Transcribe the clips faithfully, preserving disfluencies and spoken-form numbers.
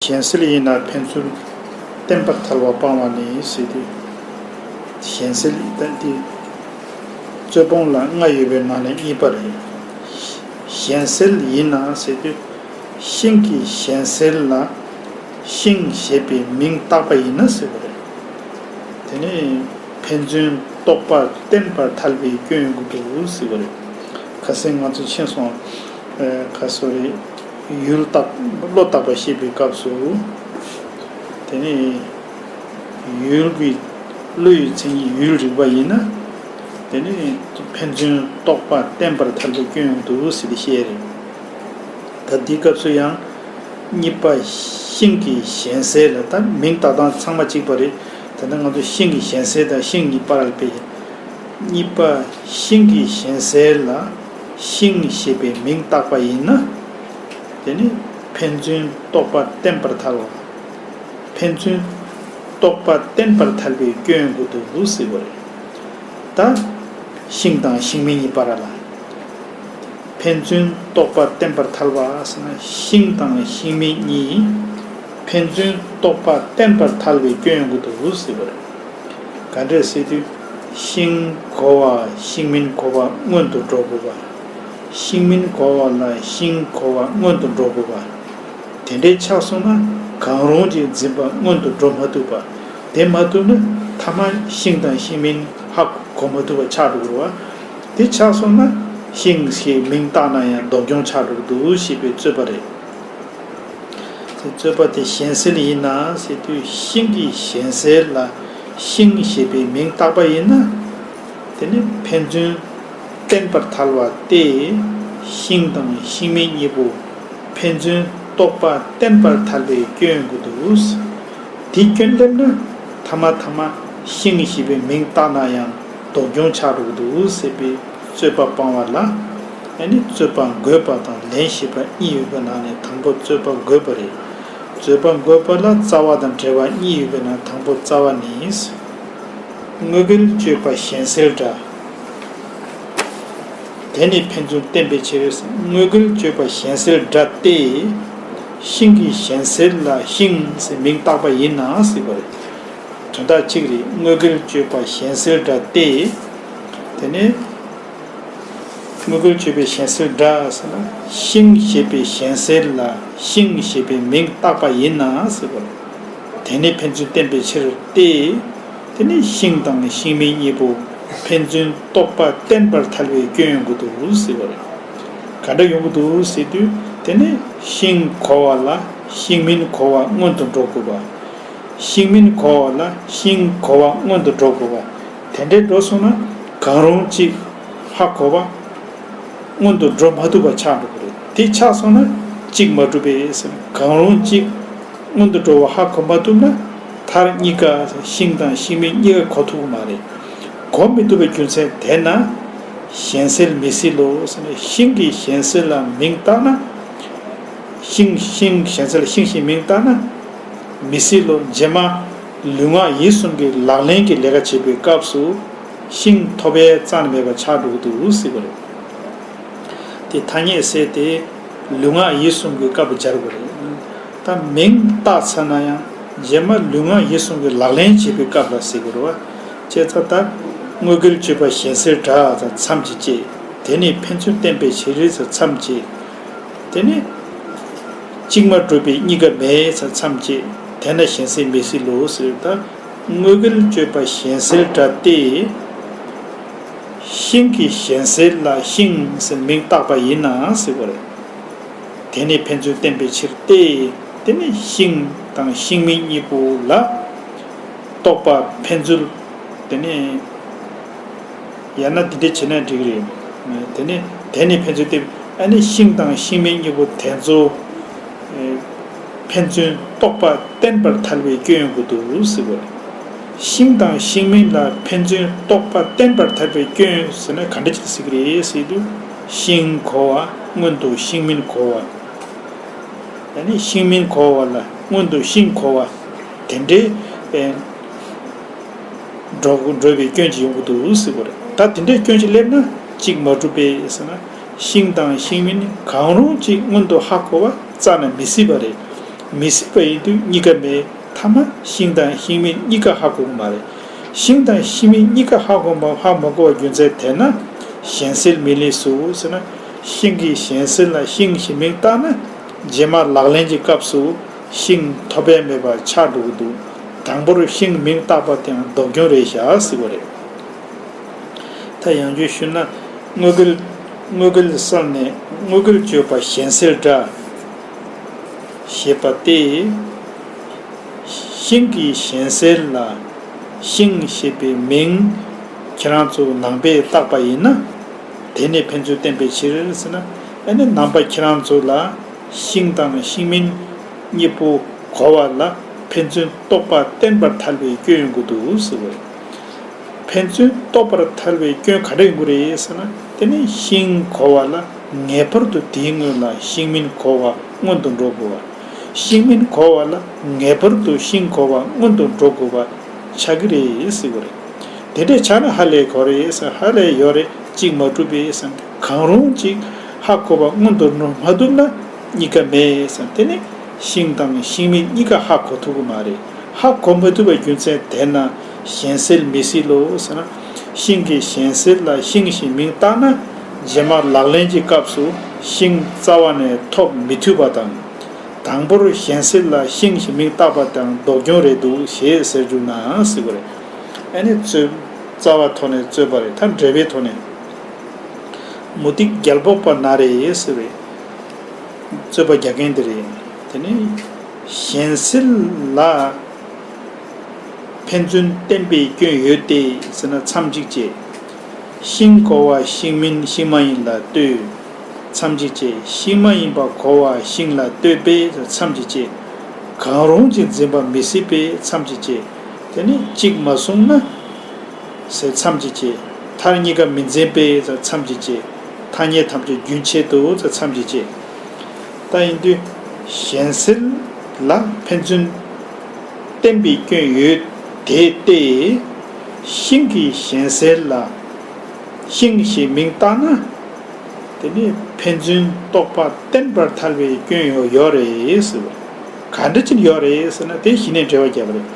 གཞན་སེལ་ཡིན་ན་ཕན་ཚུན་བརྟེན་པར་ཐལ་བ་སྤང་བ་ནི་ཟེར་དུས། གཞན་སེལ་ད་འདི་རྩོད་སྤོང་ལ་ལྔ་ཡོད་པའི་ནང་ནས་གཉིས་པ་རེད། གཞན་སེལ་ཡིན་ན་ཟེར་དུས། ཤིང་གི་གཞན་སེལ་ལ་ཤིང་ཞེས་པའི་མིང་བཏགས་པ་ཡིན་ན་ཟེར་བ་རེད། དེ་ནི་ཕན་ཚུན་རྟོག་པ་བརྟེན་པར་ཐལ་བའི་སྐྱོན་ཡོང་གི་འདུག་ཟེར་བ་རེད། ཁ་སང་ང་ཚོ་མཁྱེན་སོང་། ཨ། ཁ་སོ་རེད། ཡུལ་བརྟག་བློ་བརྟག་པ་བཤད་པའི་སྐབས་སུ། དེ་ནི་ཡུལ་གྱི་བློ་ཡི་མཚན་ཉིད་ཡུལ་རིག་པ་ཡིན་ན། དེ་ནི་ཕན་ཚུན་རྟོག་པ་བརྟེན་པར་ཐལ་བའི་སྐྱོན་ཡོང་གི་འདུག་ཟེར་ཏེ་བཤད་རེད། ད་འདིའི་སྐབས་སུ་ཡང་། གཉིས་པ་ཤིང་གི་གཞན་སེལ་ལ། ད་མིང་བཏགས་སྟངས་ཚང་མ་གཅིག་པ་རེད། ད་ལྟ་ང་ཚོ་ཤིང་གི་གཞན་སེལ་དང་ཤིང་གཉིས་པར་ཕེ། གཉིས་པ་ཤིང་གི་གཞན་སེལ་ལ་ཤིང་ཞེས་པའི་མིང་བཏགས་པ་ཡིན་ན། དེ་ནི་ཕན་ཚུན་རྟོག་པ་བརྟེན་པར་ཐལ་བ། ཕན་ཚུན་རྟོག་པ་བརྟེན་པར་ཐལ་བའི་སྐྱོན་ཡོང་གི་འདུག་ཟེར་བ་རེད། ད་ཤིང་དང་ཤིང་མིན་གཉིས་པར་ལ། ཕན་ཚུན་རྟོག་པ་བརྟེན་པར་ཐལ་བ་ཟེར་ན། ཤིང་དང་ཤིང་མིན་གཉིས་ཕན་ཚུན་རྟོག་པ་བརྟེན་པར་ཐལ་བའི་སྐྱོན་ཡོང་གི་འདུག་ཟེར་བ་རེད། ག་འདྲས་ཟེར་དུས། ཤིང་གོ་བ་ཤིང་མིན་གོ་བ་སྔོན་དུ་འགྲོ་དགོས་པ། ཤིང་མིན་གོ་བ་ལ་ཤིང་གོ་བ་སྔོན་དུ་འགྲོ་དགོས་པ། དེ་འདྲའི་ཆགས་སོང་ན་གང་རུང་གི་འཛིན་པ་སྔོན་དུ་འགྲོ་མ་ཐུབ་པ། དེ་མ་ཐུབ་ན་ཐ་མ་ཤིང་དང་ཤིང་མིན་ཧ་གོ་མ་ཐུབ་པ་ཆགས་འགྲོ་གི་རེད་བ། དེ་ཆགས་སོང་ན་ཤིང་ཞེས་མིང་བཏགས་ན་ཡང་སྡུག་གྱོང་ཆགས་འགྲོ་གི་འདུག་ཞེས་པའི་རྩོད་པ་རེད། དེ་རྩོད་པ་དེ་གཞན་སེལ་ཡིན་ན་ཟེར་དུས། ཤིང་གི་གཞན་སེལ་ལ་ཤིང་ཞེས་པའི་མིང་བཏགས་པ་ཡིན་ན། དེ་ནི་ཕན་ཚུན་བརྟེན་པར་ཐལ་བ་སྟེ། ཤིང་དང་ཤིང་མིན་གཉིས་པོ་ཕན་ཚུན་རྟོག་པ་བརྟེན་པར་ཐལ་བའི་སྐྱོན་ཡོང་གི་འདུག། དེ་སྐྱོན་སླེབས་ན་ཐ་མ་ཐ་མ་ཤིང་ཞེས་པའི་མིང་བཏགས་ན་ཡང་སྡུག་གྱོང་ཆགས་འགྲོ་གི་འདུག་ཟེར་བའི་རྩོད་པ་སྤང་བ་ལ། ཨ་ནི་རྩོད་པ་འགོད་པ་དང་ལན་ཞེས་པ་གཉིས་ཡོད་པའི་ནང་ནས་དང་པོ་རྩོད་པ་འགོད་པ་རེད། རྩོད་པ་འགོད་པ་ལ་རྩ་བ་དང་འབྲེལ་བ་གཉིས་ཡོད་པའི་ནང་དང་པོ་རྩ་བ་ནི། དངོས་འགལ་གཅོད་པ་གཞན་སེལ་འདྲ། དེ་ནི་ཕན་ཚུན་བརྟེན་པའི་ཕྱིར། དངོས་འགལ་གཅོད་པ་གཞན་སེལ་འདྲ་སྟེ། ཤིང་གི་གཞན་སེལ་ལ་ཤིང་ཟེར་མིང་བཏགས་པ་ཡིན་ན་ཟེར་བ་རེད། དོན་དག་གཅིག་རེད། དངོས་འགལ་གཅོད་པ་གཞན་སེལ་འདྲ་སྟེ། དེ་ནི། དངོས་འགལ་གཅོད་པའི་གཞན་སེལ་འདྲ་ཟེར་ན། ཤིང་ཞེས་པའི་གཞན་སེལ་ལ་ཤིང་ཞེས་པའི་མིང་བཏགས་པ་ཡིན་ན་ཟེར་བ་རེད། དེ་ནི་ཕན་ཚུན་བརྟེན་པའི་ཕྱིར་ཏེ། དེ་ནི་ཤིང་དང་ཤིང་མིན་གཉིས་པོ་ཕན་ཚུན་རྟོག་པ་བརྟེན་པར་ཐལ་བའི་སྐྱོན་ཡོང་གི་འདུག་ཟེར་བ་རེད། ག་འདྲ་ཡོང་གི་འདུག་ཟེར་དུས། དེ་ནི་ཤིང་གོ་བ་ལ་ཤིང་མིན་གོ་བ་སྔོན་དུ་འགྲོ་དགོས་པ། ཤིང་མིན་གོ་བ་ལ་ཤིང་གོ་བ་སྔོན་དུ་འགྲོ་དགོས་པ། དེ་འདྲའི་འགྲོ་སོང་ན་གང་རུང་གཅིག་ཧ་གོ་བ་སྔོན་དུ་འགྲོ་མ་ཐུབ་པ་ཆགས་འགྲོ་གི་རེད། དེ་ཆགས་སོང་ན་གཅིག་མ་གྲུབ་པས་ཟེར། གང་རུང་གཅིག་སྔོན་དུ་འགྲོ་བ་ཧ་གོ་མ་ཐུབ་ན། མཐར་གཉིས་ཀ་ཤིང་དང་ཤིང་མིན་གཉིས་ཀ་གོ་ཐུབ་ཀྱི་མ་རེད། གོ་མི་ཐུབ་པའི་རྒྱུ་མཚན་དེས་ན་གཞན་སེལ་མི་སྲིད་ལོ་ཟེར་ནས། ཤིང་གི་གཞན་སེལ་ལ་མིང་བཏགས་ན། ཤིང་ཤིང་གཞན་སེལ་ལ་ཤིང་ཞེས་མིང་བཏགས་ན་མི་སྲིད་ལོ། རྗེས་མ་ལུས་ངག་ཡིད་གསུམ་གྱི་ལག་ལེན་གྱི་ལས་ཀ་བྱེད་པའི་སྐབས་སུ་ཤིང་ཐོབ་པའི་རྩ་ནས་མེད་པ་ཆགས་འགྲོ་གི་འདུག་ཟེར་བ་རེད། དེ་ཐ་སྙད་ཟེར་དེ་ལུས་ངག་ཡིད་གསུམ་གྱི་སྐབས་སུ་སྦྱར་དགོས་རེད། ད་མིང་བཏགས་ཚར་ན་ཡང་རྗེས་མ་ལུས་ངག་ཡིད་གསུམ་གྱི་ལག་ལེན་བྱེད་པའི་སྐབས་ལ་ཟེར་དགོས་རེད་བ། བྱས་ཙང་ད་དངོས་འགལ་གཅོད་པ་གཞན་སེལ་འདྲ་ཙམ་མཚམས་ཀྱིས་བཅད། དེ་ནི་ཕན་ཚུན་བརྟེན་པའི་ཕྱིར་ཟེར་མཚམས་བཅད། དེ་ནི་གཅིག་མ་གྲུབ་པས་གཉིས་ཀ་མེད་ཟེར་མཚམས་བཅད། དེས་ན་གཞན་སེལ་མི་སྲིད་ལོ་ཟེར། ད་དངོས་འགལ་གཅོད་པ་གཞན་སེལ་འདྲ་སྟེ། ཤིང་གི་གཞན་སེལ་ལ་ཤིང་ཟེར་མིང་བཏགས་པ་ཡིན་ན་ཟེར་བ་རེད། དེ་ནི་ཕན་ཚུན་བརྟེན་པའི་ཕྱིར་ཏེ། དེ་ནི་ཤིང་དང་ཤིང་མིན་གཉིས་པོ་ལ་རྟོག་པ་ཕན་ཚུན། དེ་ནི་ཡང་ན་འདི་འདྲ་བྱས་ན་འགྲིག་གི་རེད། དེ་ནི་དེ་ནི་ཕན་ཚུན་བརྟེན། ཨ་ནི་ཤིང་དང་ཤིང་མིན་གཉིས་པོ་དེ་ཚོ་ཕན་ཚུན་རྟོག་པ་བརྟེན་པར་ཐལ་བའི་སྐྱོན་ཡོང་གི་འདུག་ཟེར་བ་རེད། ཤིང་དང་ཤིང་མིན་ལ་ཕན་ཚུན་རྟོག་པ་བརྟེན་པར་ཐལ་བའི་སྐྱོན་ཟེར་ན་ག་འདྲ་ཅིག་ཟེར་གི་རེད་ཟེར་དུས། ཤིང་གོ་བ་སྔོན་དུ་ཤིང་མིན་གོ་བ། ཡང་ན་ཤིང་མིན་གོ་བ་ལ་སྔོན་དུ་ཤིང་གོ་བ། དེ་འདྲའི་ཨེ་འགྲོ་འགྲོ་བའི་སྐྱོན་ཅིག་ཡོང་གི་འདུག་ཟེར་བ་རེད། ད་དེ་འདྲའི་སྐྱོན་ཅིག་སླེབས་ན་གཅིག་མ་གྲུབ་པས་ཟེར་ན། ཤིང་དང་ཤིང་མིན་གང་རུང་གཅིག་སྔོན་དུ་ཧ་གོ་བ་རྩ་ནས་མི་སྲིད་པ་རེད། མི་སྲིད་པ་ཡིན་དུས་གཉིས་ཀ་མེད། ཐ་མ་ཤིང་དང་ཤིང་མིན་གཉིས་ཀ་ཧ་གོ་གི་མ་རེད། ཤིང་དང་ཤིང་མིན་གཉིས་ཀ་ཧ་གོ་མ་ཧ་མ་གོ་བ་རྒྱུ་མཚན་དེ་ན་གཞན་སེལ་མི་ལེགས་སོ་ཟེར་ན། ཤིང་གི་གཞན་སེལ་ལ་ཤིང་ཞེས་མིང་བཏགས་ན། རྗེས་མ་ལག་ལེན་གྱི་སྐབས་སུ་ཤིང་ཐོབ་ཡ་མེད་པ་ཆགས་འགྲོ་གི་འདུག་དང་པོར་ཤིང་མིང་བཏགས་པ་དེའང་སྡུག་གྱོང་རེད་བཞག་ཟེར་བ་རེད། ད་ཡང་བསྐྱར་ཞུས་ན། དངོས་འགལ། དངོས་འགལ་བསལ་ནས་དངོས་འགལ་གཅོད་པ་གཞན་སེལ་འདྲ། ཞེས་པ་སྟེ། ཤིང་གི་གཞན་སེལ་ལ་ཤིང་ཞེས་པའི་མིང་ཁྱེད་རང་ཚོ་ནང་པས་བཏགས་པ་ཡིན་ན། དེ་ནི་ཕན་ཚུན་བསྟན་པའི་ཕྱིར་ཟེར་ན། ཨ་ནི་ནང་པ་ཁྱེད་རང་ཚོ་ལ་ཤིང་དང་ཤིང་མིན་གཉིས་པོ་གོ་བ་ལ་ཕན་ཚུན་རྟོག་པ་བརྟན་པར་ཐལ་བའི་སྐྱོན་ཡོང་གི་འདུག་ཟེར་བ་རེད། ཕན་ཚུན་རྟོག་པར་ཐལ་བའི་སྐྱོན་ག་འདྲ་ཡོང་གི་རེད་ཟེར་ན། དེ་ནི་ཤིང་གོ་བ་ལ་ངེས་པར་དུ་དེའི་སྔོན་ལ་ཤིང་མིན་གོ་བ་སྔོན་དུ་འགྲོ་དགོས་པ། ཤིང་མིན་གོ་བ་ལ་ངེས་པར་དུ་ཤིང་གོ་བ་སྔོན་དུ་འགྲོ་དགོས་པ་ཆགས་ཀྱི་རེད་ཟེར་བ་རེད། དེ་འདྲ་ཆགས་ན་ཧ་ལས་གོ་རེད་ཟེར། ཧ་ལས་ཡོད་རེད། གཅིག་མ་གྲུབ་པས་ཟེར། གང་རུང་གཅིག་ཧ་གོ་བ་སྔོན་དུ་འགྲོ་མ་ཐུབ་ན་གཉིས་ཀ་མེད་ཟེར། དེ་ནི་ཤིང་དང་ཤིང་མིན་གཉིས་ཀ་ཧ་གོ་ཐུབ་ཀྱི་མ་རེད། ཧ་གོ་མ་ཐུབ་པའི་རྒྱུ་མཚན་དེ་ན་གཞན་སེལ་མི་སྲིད་ལོ་ཟེར་ན། ཤིང་གི་གཞན་སེལ་ལ་ཤིང་ཞེས་མིང་བཏགས་ན། རྗེས་མ་ལག་ལེན་གྱི་སྐབས་སུ་ཤིང་རྩ་བ་ནས་ཐོབ་མི་ཐུབ་པ་དང་། དང་པོར་གཞན་སེལ་ལ་ཤིང་ཞེས་མིང་བཏགས་པ་དང་སྡུག་གྱོང་རེད་འདུག་ཞེས་ཟེར་རྒྱུ་ན་ཟེར་བ་རེད། ཨ་ནི་རྩོད། རྩ་བ་ཐོག་ནས་རྩོད་པ་རེད། ད་འགྲེལ་པའི་ཐོག་ནས། མུ་སྟེགས་རྒྱལ་པོ་པ་ན་རེ་ཟེར་བའི་རྩོད་པ་རྒྱག་མཁན་དེ་རེད། དེ་ནི་གཞན་སེལ་ལ་ཕན་ཚུན་བརྟེན་པའི་སྐྱོན་ཡོད་དེ་ཟེར་ན་མཚམས་གཅིག་བཅད། ཤིང་གོ་བ་ཤིང་མིན་ཤིང་མ་ཡིན་ལ་ལྟོས། མཚམས་གཅིག་བཅད། ཤིང་མ་ཡིན་པ་གོ་བ་ཤིང་ལ་ལྟོས་པས་མཚམས་གཅིག་བཅད། གང་རུང་གཅིག་འཛིན་པ་མི་སྲིད་པས་མཚམས་གཅིག་བཅད། དེ་ནི་གཅིག་མ་བཟུང་ན། ཟེར་མཚམས་ཀྱི་བཅད། མཐར་གཉིས་ཀ་མི་འཛིན་པས་ཟེར་མཚམས་ཀྱི་བཅད། ཐ་སྙད་ཐམས་ཅད་རྒྱུན་ཆད་དུ་ཟེར་མཚམས་ཀྱི་བཅད། ད་ཡིན་དུས་གཞན་སེལ་ལ་ཕན་ཚུན་བརྟེན་པའི་སྐྱོན་ཡོད་དེ་སྟེ། ཤིང་གི་གཞན་སེལ་ལ་ཤིང་ཞེས་མིང་བཏགས་ན། དེ་ནི་ཕན་ཚུན་རྟོག་པ་བརྟན་པར་ཐལ་བའི་སྐྱོན་ཡང་ཡོད་རེད་ཟེར་བ། ག་འདྲ་ཅིག་ཡོད་རེད་ཟེར་ན་དེ་གཞི་ནས་འགྲེལ་བ་བརྒྱབ་པ་རེད།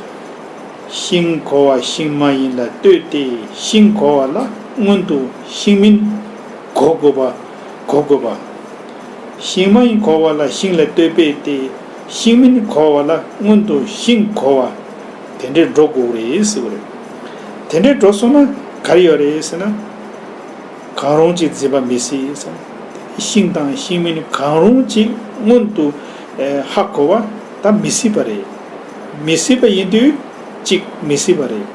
ཤིང་གོ་བ་ཤིང་མ་ཡིན་ལ་ལྟོས་ཏེ་ཤིང་གོ་བ་ལ་སྔོན་དུ་ཤིང་མིན་གོ་དགོས་པ། གོ་དགོས་པ། ཤིང་མ་ཡིན་གོ་བ་ལ་ཤིང་ལ་ལྟོས་པས་ཏེ་ཤིང་མིན་གོ་བ་ལ་སྔོན་དུ་ཤིང་གོ་བ། དེ་འདྲའི་འགྲོ་དགོས་རེད་ཟེར་བ་རེད། དེ་འདྲའི་འགྲོ་སོང་ན་ག་རེ་ཡོད་རེད་ཟེར་ན། གང་རུང་གཅིག་འཛིན་པ་མི་སྲིད་ཟེར། ཤིང་དང་ཤིང་མིན་གང་རུང་གཅིག་སྔོན་དུ་ཨེ་ཧ་གོ་བ་ད་མི་སྲིད་པ་རེད། མི་སྲིད་པ་ཡིན་དུས་གཅིག་མི་སྲིད་པ་རེད།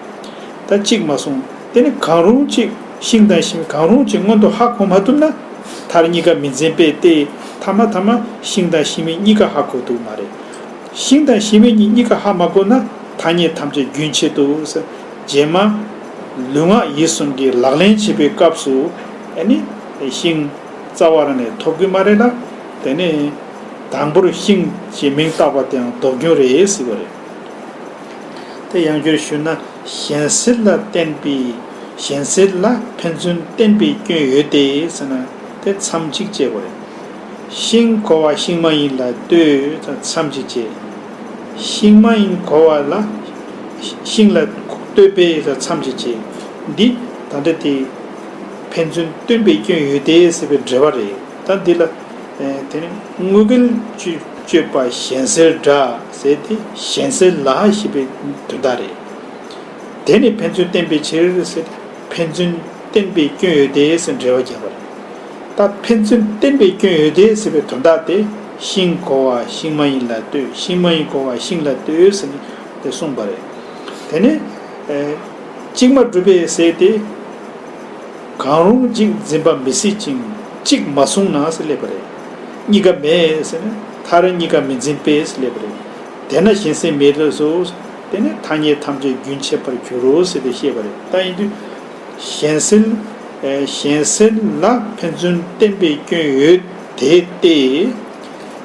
ད་གཅིག་མ་སོང་། དེ་ནི་གང་རུང་གཅིག་ཤིང་དང་ཤིང་གང་རུང་གཅིག་སྔོན་དུ་ཧ་གོ་མ་ཐུབ་ན་མཐར་གཉིས་ཀ་མི་འཛིན་པས་ཏེ་ཐ་མ་ཐ་མ་ཤིང་དང་ཤིང་མིན་གཉིས་ཀ་ཧ་གོ་ཐུབ་མ་རེད། ཤིང་དང་ཤིང་མིན་གཉིས་གཉིས་ཀ་ཧ་མ་གོ་ན་ཐ་སྙད་ཐམས་ཅད་རྒྱུན་ཆད་དུ་ཟེར། རྗེས་མ་ལུས་ངག་ཡིད་གསུམ་གྱི་ལག་ལེན་བྱེད་པའི་སྐབས་སུ་ཨ་ནི་ཤིང་རྩ་བ་རང་ནས་ཐོབ་ཀྱི་མ་རེད་ལ། དེ་ནས་དང་པོར་ཤིང་ཞེས་མིང་བཏགས་པ་དེའང་སྡུག་གྱོང་རེད་ཟེར་བ་རེད། དེ་ཡང་བསྐྱར་ཞུས་ན་གཞན་སེལ་ལ་བརྟེན་པའི་གཞན་སེལ་ལ་ཕན་ཚུན་བརྟེན་པའི་སྐྱོན་ཡོད་དེ་ཟེར་ན་དེ་མཚམས་གཅིག་བཅད་དགོས་རེད། ཤིང་གོ་བ་ཤིང་མ་ཡིན་ལ་ལྟོས་མཚམས་གཅིག་བཅད། ཤིང་མ་ཡིན་གོ་བ་ལ་ཤིང་ལ་ལྟོས་པས་མཚམས་གཅིག་བཅད། འདི་ད་ལྟ་དེ་ཕན་ཚུན་བརྟེན་པའི་སྐྱོན་ཡོད་དེ་ཟེར་བའི་འགྲེལ་པ་རེད། ད་འདི་ལ་དེ་ནི་དངོས་འགལ་གཅོད་པ་གཞན་སེལ་འདྲ་ཟེར་ཏེ་གཞན་སེལ་ལ་ཞེས་པའི་དོན་དག་རེད། དེ་ནི་ཕན་ཚུན་བརྟེན་པའི་ཕྱིར་ཟེར་ཕན་ཚུན་བརྟེན་པའི་སྐྱོན་ཡོད་དེ་ཟེར་འགྲེལ་བ་བརྒྱབ་པ་རེད། ད་ཕན་ཚུན་བརྟེན་པའི་སྐྱོན་ཡོད་དེ་ཟེར་བའི་དོན་དག་དེ་ཤིང་གོ་བ་ཤིང་མ་ཡིན་ལ་ལྟོས། ཤིང་མ་ཡིན་གོ་བ་ཤིང་ལ་ལྟོས་ཟེར་ནས་དེ་གསུངས་པ་རེད། དེ་ནི་གཅིག་མ་གྲུབ་པས་ཟེར་ཏེ། གང་རུང་གཅིག་འཛིན་པ་མི་སྲིད་ཅིང་གཅིག་མ་བཟུང་ན་ཟེར་སླེབས་པ་རེད། གཉིས་ཀ་མེད་ཟེར་ན་མཐར་གཉིས་ཀ་མི་འཛིན་པས་ཟེར་སླེབས་པ་རེད། དེས་ན་གཞན་སེལ་མི་སྲིད་སོ། དེ་ནི་ཐ་སྙད་ཐམས་ཅད་རྒྱུན་ཆད་པར་འགྱུར་རོ་ཟེར་ཏེ་བཤད་པ་རེད། ད་ཡིན་དུས་གཞན་སེལ་གཞན་སེལ་ལ་ཕན་ཚུན་བརྟེན་པའི་སྐྱོན་ཡོད་དེ་སྟེ།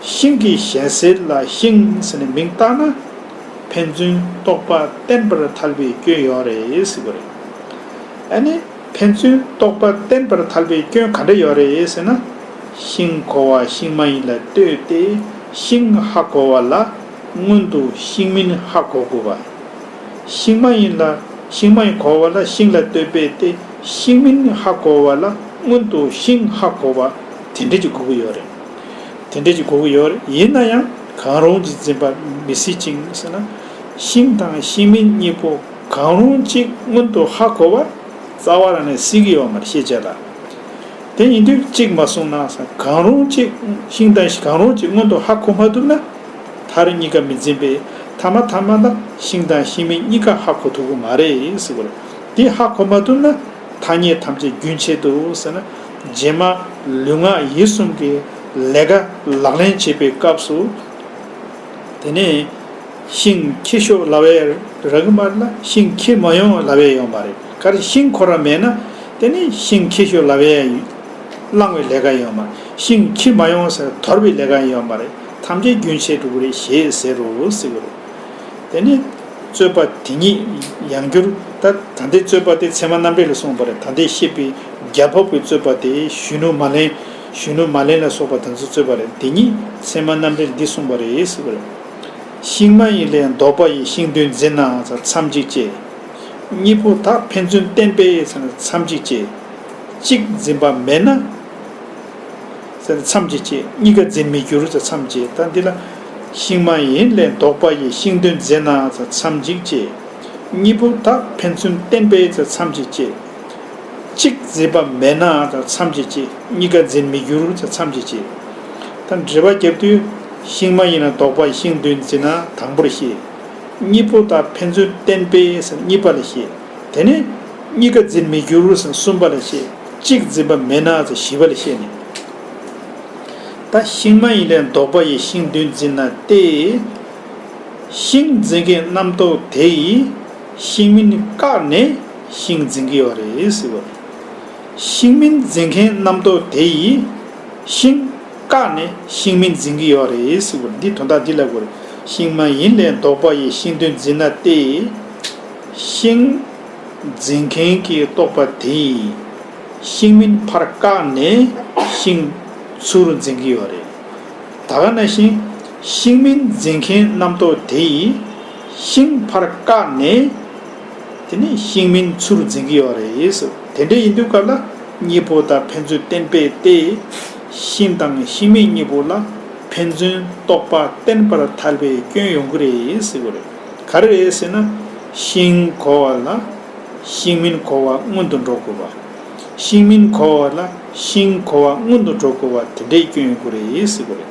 ཤིང་གི་གཞན་སེལ་ལ་ཤིང་ཟེར་ནས་མིང་བཏགས་ན། ཕན་ཚུན་རྟོག་པ་བརྟན་པར་ཐལ་བའི་སྐྱོན་ཡོད་རེད་ཟེར་བ་རེད། ཨ་ནི་ཕན་ཚུན་རྟོག་པ་བརྟན་པར་ཐལ་བའི་སྐྱོན་ག་འདྲ་ཡོད་རེད་ཟེར་ན། ཤིང་གོ་བ་ཤིང་མ་ཡིན་ལ་ལྟོས་ཏེ་ཤིང་ཧ་གོ་བ་ལ་ སྔོན་དུ་ཤིང་མིན་ཧ་གོ་དགོས་པ། ཤིང་མ་ཡིན་ལ་ཤིང་མ་ཡིན་གོ་བ་ལ་ཤིང་ལ་ལྟོས་པས་ཏེ། ཤིང་མིན་ཧ་གོ་བ་ལ་སྔོན་དུ་ཤིང་ཧ་གོ་བ་དེ་འདྲ་ཅིག་དགོས་ཀྱི་ཡོད་རེད། དེ་འདྲ་ཅིག་དགོས་ཀྱི་ཡོད་རེད། ཡིན་ན་ཡང་གང་རུང་ཅིག་འཛིན་པ་མི་སྲིད་ཅིང་ཟེར་ན། ཤིང་དང་ཤིང་མིན་གཉིས་པོ་གང་རུང་ཅིག་སྔོན་དུ་ཧ་གོ་བ་རྩ་བ་རང་ནས་སྲིད་ཀྱི་ཡོད་མ་རེད། ཤེས་བྱ་ལ། དེ་ཡིན་དུས་གཅིག་མ་གསུངས་ན་ཟེར། གང་རུང་གཅིག་ཤིང་དང་གང་རུང་གཅིག་སྔོན་དུ་ཧ་གོ་མ་ཐུབ་ན། མཐར་གཉིས་ཀ་མི་འཛིན་པས་ཐ་མ་ཐ་མ་ལ་ཤིང་དང་ཤིང་མིན་གཉིས་ཀ་ཧ་གོ་ཐུབ་ཀྱི་མ་རེད་ཟེར་བ་རེད། དེ་ཧ་གོ་མ་ཐུབ་ན་ཐ་སྙད་ཐམས་ཅད་རྒྱུན་ཆད་དུ་ཟེར་ན། རྗེས་མ་ལུས་ངག་ཡིད་གསུམ་གྱི་ལས་ཀ་ལག་ལེན་བྱེད་པའི་སྐབས་སུ། དེ་ནས་ཤིང་འཁྱེར་ཤོག་ལབ་ཡ་རག་གི་མ་རེད་ལ། ཤིང་འཁྱེར་མ་ཡོང་ལབ་ཡ་ཡོད་མ་རེད། ག་རེ་ཤིང་ཁོ་རང་མེད་ན་དེ་ནི་ཤིང་འཁྱེར་ཤོག་ལབ་ཡ་བླང་བའི་ལས་ཀ་ཡོད་མ་རེད། ཤིང་འཁྱེར་མ་ཡོང་ཟེར་དོར་བའི་ལས་ཀ་ཡོད་མ་རེད། ཐམས་ཅད་རྒྱུན་ཆད་འགྲོ་གི་རེད་ཞེས་ཟེར་རོ་ཟེར་གི་རེད། དེ་ནི་རྩོད་པ་དེ་ཉིད་ཡང་བསྒྱུར། ད་ད་ལྟའི་རྩོད་པ་དེ་ཚད་མ་རྣམ་འགྲེལ་ལ་གསུངས་པ་རེད། ད་ལྟའི་བཤད་པའི་རྒྱལ་ཕབ་ཀྱི་རྩོད་པ་དེ་གཞོན་ནུ་མ་ལེན། གཞོན་ནུ་མ་ལེན་ལ་སོགས་པ་དེ་ཚོ་རྩོད་པ་རེད། དེ་ཉིད་ཚད་མ་རྣམ་འགྲེལ་འདི་གསུངས་པ་རེད་ཟེར་བ་རེད། ཤིང་མ་ཡིན་ལས་ལྡོག་པ་ཡི་ཤིང་དོན་འཛིན་ན་ཟེར་མཚམས་གཅིག་བཅད། གཉིས་པོ་དག་ཕན་ཚུན་བརྟེན་པས་ཟེར་མཚམས་གཅིག་བཅད། གཅིག་འཛིན་པ་མེད་ན་ཟེར་མཚམས་གཅིག་བཅད། གཉིས་ཀ་འཛིན་མི་འགྱུར་ཟེར་མཚམས་བཅད། ད་འདི་ལ་ཤིང་མ་ཡིན་ལས་ལྡོག་པ་ཡི་ཤིང་དོན་འཛིན་ན་ཟེར་མཚམས་གཅིག་བཅད། གཉིས་པོ་དག་ཕན་ཚུན་བརྟེན་པས་ཟེར་མཚམས་གཅིག་བཅད། གཅིག་འཛིན་པ་མེད་ན་ཟེར་མཚམས་གཅིག་བཅད། གཉིས་ཀ་འཛིན་མི་འགྱུར་ཟེར་མཚམས་གཅིག་བཅད། ད་འགྲེལ་པ་རྒྱབ་དུས་ཤིང་མ་ཡིན་ལ་ལྡོག་པ་ཡི་ཤིང་དོན་འཛིན་ན་དང་པོར་བཤད། གཉིས་པོ་དག་ཕན་ཚུན་བརྟེན་པས་ཟེར་གཉིས་པ་ལ་བཤད། དེ་ནས་གཉིས་ཀ་འཛིན་མི་འགྱུར་ཟེར་གསུམ་པ་ལ་བཤད། གཅིག་འཛིན་པ་མེད་ན་ཟེར་བཞི་པ་ལ་བཤད་ནས། ད་ཤིང་མ་ཡིན་ལས་ལྡོག་པ་ཡི་ཤིང་དོན་འཛིན་ན་སྟེ། ཤིང་འཛིན་མཁན་རྣམ་རྟོག་དེ་ཡིས་ཤིང་མིན་བཀག་ནས་ཤིང་འཛིན་གྱི་ཡོད་རེད་ཟེར་བ། ཤིང་མིན་འཛིན་མཁན་རྣམ་རྟོག་དེ་ཡིས་ཤིང་བཀག་ནས་ཤིང་མིན་འཛིན་གྱི་ཡོད་རེད་ཟེར་བ། འདི་དོན་དག་འདི་ལ་གོ་རེད། ཤིང་མ་ཡིན་ལས་ལྡོག་པ་ཡི་ཤིང་དོན་འཛིན་ན་སྟེ། ཤིང་འཛིན་མཁན་གྱི་རྟོག་པ་དེ་ཡིས་ཤིང་མིན་ཕར་བཀག་ནས་ཤིང་ཚུར་འཛིན་གྱི་ཡོད་རེད། ད་ག་ནང་བཞིན་ཤིང་མིན་འཛིན་མཁན་རྣམ་རྟོག་དེ་ཡིས་ཤིང་ཕར་བཀག་ནས་དེ་ནས་ཤིང་མིན་ཚུར་འཛིན་གྱི་ཡོད་རེད་ཟེར། དེ་འདྲ་ཡིན་དུས་སྐབས་ལ་གཉིས་པོ་དག་ཕན་ཚུན་བརྟེན་པས་ཏེ། ཤིང་དང་ཤིང་མིན་གཉིས་པོ་ལ་ཕན་ཚུན་རྟོག་པ་བརྟེན་པར་ཐལ་བའི་སྐྱོན་ཡོང་གི་རེད་ཟེར་གྱི་རེད། ག་རེ་རེད་ཟེར་ན། ཤིང་གོ་བ་ལ་ཤིང་མིན་གོ་བ་སྔོན་དུ་འགྲོ་དགོས་པ། ཤིང་མིན་གོ་བ་ལ་ཤིང་གོ་བ་སྔོན་དུ་འགྲོ་དགོས་པ་དེ་འདྲའི་སྐྱོན་ཡོང་གི་རེད་ཟེར་གྱི་རེད།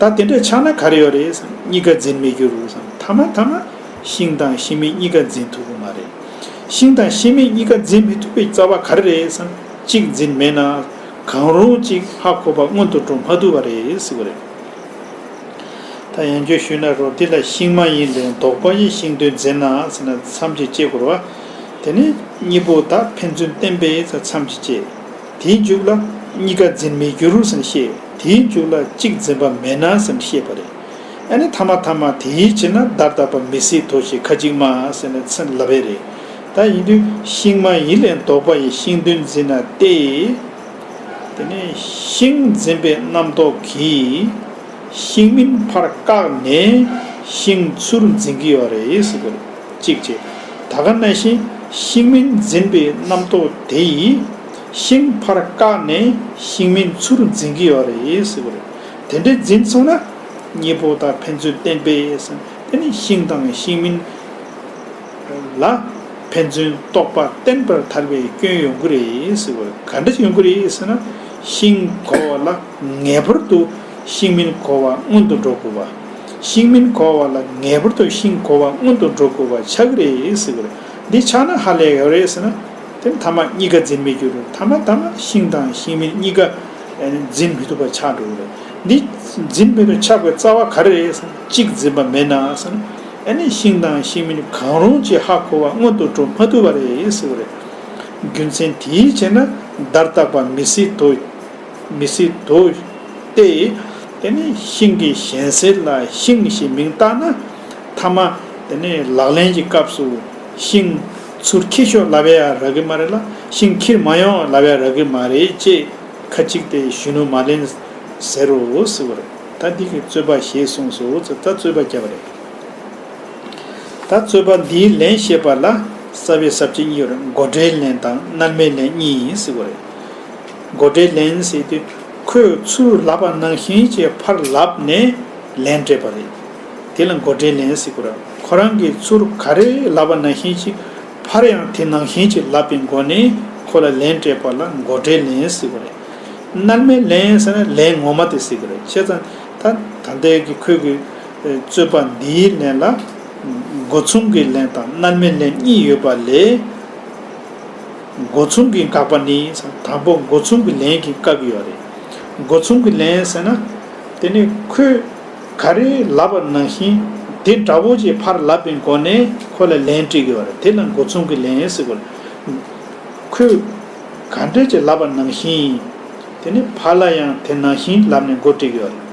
ད་དེ་འདྲ་ཆགས་ན་ག་རེ་ཡོད་རེད་ཟེར་ན། གཉིས་ཀ་འཛིན་མི་འགྱུར་ཟེར་ན། ཐ་མ་ཐ་མ་ཤིང་དང་ཤིང་མིན་གཉིས་ཀ་འཛིན་ཐུབ་ཀྱི་མ་རེད། ཤིང་དང་ཤིང་མིན་གཉིས་ཀ་འཛིན་མི་ཐུབ་པའི་རྩ་བ་ག་རེ་རེད་ཟེར་ན། གཅིག་འཛིན་མེད་ན་གང་རུང་གཅིག་ཧ་གོ་བ་སྔོན་དུ་འགྲོ་མ་ཐུབ་པ་རེད་ཟེར་གྱི་རེད། ད་ཡང་བསྐྱར་ཞུས་ན་རོ། འདི་ལ་ཤིང་མ་ཡིན་ལས་ལྡོག་པ་ཡི་ཤིང་དོན་འཛིན་ན་ཟེར་ན་མཚམས་གཅིག་བཅད་དགོས་རེད་བ། དེ་ནས་གཉིས་པོ་དག་ཕན་ཚུན་བརྟེན་པས་ཟེར་མཚམས་གཅིག་བཅད། དེའི་མཇུག་ལ་གཉིས་ཀ་འཛིན་མི་འགྱུར་ཟེར་ནས་བཤད། དེའི་མཇུག་ལ་གཅིག་འཛིན་པ་མེད་ན་ཟེར་ནས་བཤད་པ་རེད། ཨ་ནི་ཐ་མ་ཐ་མ་དེའི་ཕྱིར་ན་བརྡར་བརྟག་པ་མི་སྲིད་དོ་ཞེས་ཁ་ཅིག་སྨྲ་ཟེར་ནས་མཚམས་ལབ་པ་རེད། ད་ཡིན་དུས་ཤིང་མ་ཡིན་ལས་ལྡོག་པ་ཡི་ཤིང་དོན་འཛིན་ན་སྟེ། དེ་ནས་ཤིང་འཛིན་པའི་རྣམ་རྟོག་གིས་ཤིང་མིན་ཕར་བཀག་ནས་ཤིང་ཚུར་འཛིན་གྱི་ཡོད་རེད་ཟེར་གྱི་རེད། གཅིག་བྱས། ད་ག་ནང་བཞིན་ཤིང་མིན་འཛིན་པའི་རྣམ་རྟོག་དེ་ཡིས་ཤིང་ཕར་བཀག་ནས་ཤིང་མིན་ཚུར་འཛིན་གྱི་ཡོད་རེད་ཟེར་གྱི་རེད། དེ་འདྲའི་འཛིན་སོང་ན་གཉིས་པོ་དག་ཕན་ཚུན་བརྟེན་པས་ཟེར། དེ་ནི་ཤིང་དང་ཤིང་མིན་ལ་ཕན་ཚུན་རྟོག་པ་བརྟེན་པར་ཐལ་བའི་སྐྱོན་ཡོང་གི་རེད་ཟེར་བ། ག་འདྲ་ཡོང་གི་རེད་ཟེར་ན། ཤིང་གོ་བ་ལ་ངེས་པར་དུ་ཤིང་མིན་གོ་བ་སྔོན་དུ་འགྲོ་དགོས་པ། ཤིང་མིན་གོ་བ་ལ་ངེས་པར་དུ་ཤིང་གོ་བ་སྔོན་དུ་འགྲོ་དགོས་པ་ཆགས་ཀྱི་རེད་ཟེར་གྱི་རེད། འདི་ཆགས་ན་ཧ་ལས་ཡོད་རེད་ཟེར་ན། དེ་ཐ་མ་གཉིས་ཀ་འཛིན་མི་འགྱུར། ཐ་མ་ཐ་མ་ཤིང་དང་ཤིང་མིན་གཉིས་ཀ་འཛིན་མི་ཐུབ་པ་ཆགས་འགྲོ་གི་རེད། འདི་འཛིན་མི་ཐུབ་ཆགས་པའི་རྩ་བ་ག་རེ་རེད་ཟེར་ན། གཅིག་འཛིན་པ་མེད་ན་ཟེར་ན། ཨ་ནི་ཤིང་དང་ཤིང་མིན་གང་རུང་གཅིག་ཧ་གོ་བ་སྔོན་དུ་འགྲོ་མ་ཐུབ་པ་རེད་ཟེར་གྱི་རེད། རྒྱུ་མཚན་དེའི་ཕྱིར་ན་བརྡར་བརྟག་པ་མི་སྲིད་དོ། མི་སྲིད་དོ། སྟེ། དེ་ནི་ཤིང་གི་གཞན་སེལ་ལ་ཤིང་ཞེས་མིང་བཏགས་ན། ཐ་མ་དེ་ནི་ལག་ལེན་གྱི་སྐབས་སུ་ཤིང་ཚུར་འཁྱེར་ཤོག་ལབ་ཡ་རག་གི་མ་རེད་ལ། ཤིང་འཁྱེར་མ་ཡོང་ལབ་ཡ་རག་གི་མ་རེད་ཅེས་ཁ་ཅིག་དེ་གཞོན་ནུ་མ་ལེན་ཟེར་རོ་ཟེར་བ་རེད། ད་འདི་གི་རྩོད་པ་ཞེས་གསུངས་སོ། ད་རྩོད་པ་བརྒྱབ་པ་རེད། ད་རྩོད་པ་འདིའི་ལན་བཤད་པ་ལ་རྩ་བའི་ས་བཅད་གཉིས་ཡོད་རེད། དགོད་བྲལ་ལན་དང་རྣལ་མའི་ལན་གཉིས་ཟེར་གྱི་ཡོད་རེད། དགོད་བྲལ་ལན་ཟེར་དུས་ཁོས་ཚུར་ལབ་པ་ནང་བཞིན་གྱི་ཕར་ལབ་ནས་ལན་སྤྲད་པ་རེད། དེ་ལ་དགོད་བྲལ་ལན་ཟེར་གྱི་ཡོད་རེད། ཁོ་རང་གིས་ཚུར་ག་རེ་ལབ་པ་ནང་བཞིན་གྱི་ཕར་ཡང་དེ་ནང་བཞིན་གྱི་ལབ་པའི་སྒོ་ནས་ཁོ་ལ་ལན་སྤྲད་པ་ལ་དགོད་བྲལ་ལན་ཟེར་གྱི་ཡོད་རེད། རྣལ་མའི་ལན་ཟེར་ན་ལན་ངོ་མ་དེ་ཟེར་གྱི་རེད། བྱས་ཙང་ད་ད་ལྟའི་གི་ཁོས་གི་རྩོད་པ་འདིའི་ལན་ལ་སྒོ་མཚུངས་ཀྱི་ལན་དང་རྣལ་མའི་ལན་གཉིས་ཡོད་པ་ལས། སྒོ་མཚུངས་ཀྱི་དགག་པ་ནི། དང་པོ་སྒོ་མཚུངས་ཀྱི་ལན་གྱིས་བཀག་གི་ཡོད་རེད། སྒོ་མཚུངས་ཀྱི་ལན་ཟེར་ན། དེ་ནི་ཁོས་ག་རེ་ལབ་པ་ནང་བཞིན་དེ་འདྲ་བོ་ཅིག་ཕར་ལབ་པའི་སྒོ་ནས་ཁོ་ལ་ལན་སྤྲད་ཀྱི་ཡོད་རེད། དེ་ལ་སྒོ་མཚུངས་ཀྱི་ལན་ཟེར་དགོས་རེད། ཁོས་ག་འདྲ་ཅིག་ལབ་པ་ནང་བཞིན། དེ་ནི་ཕར་ལ་ཡང་དེ་ནང་བཞིན་ལབ་ནས་མགོ་སྤྲད་ཀྱི་ཡོད་རེད།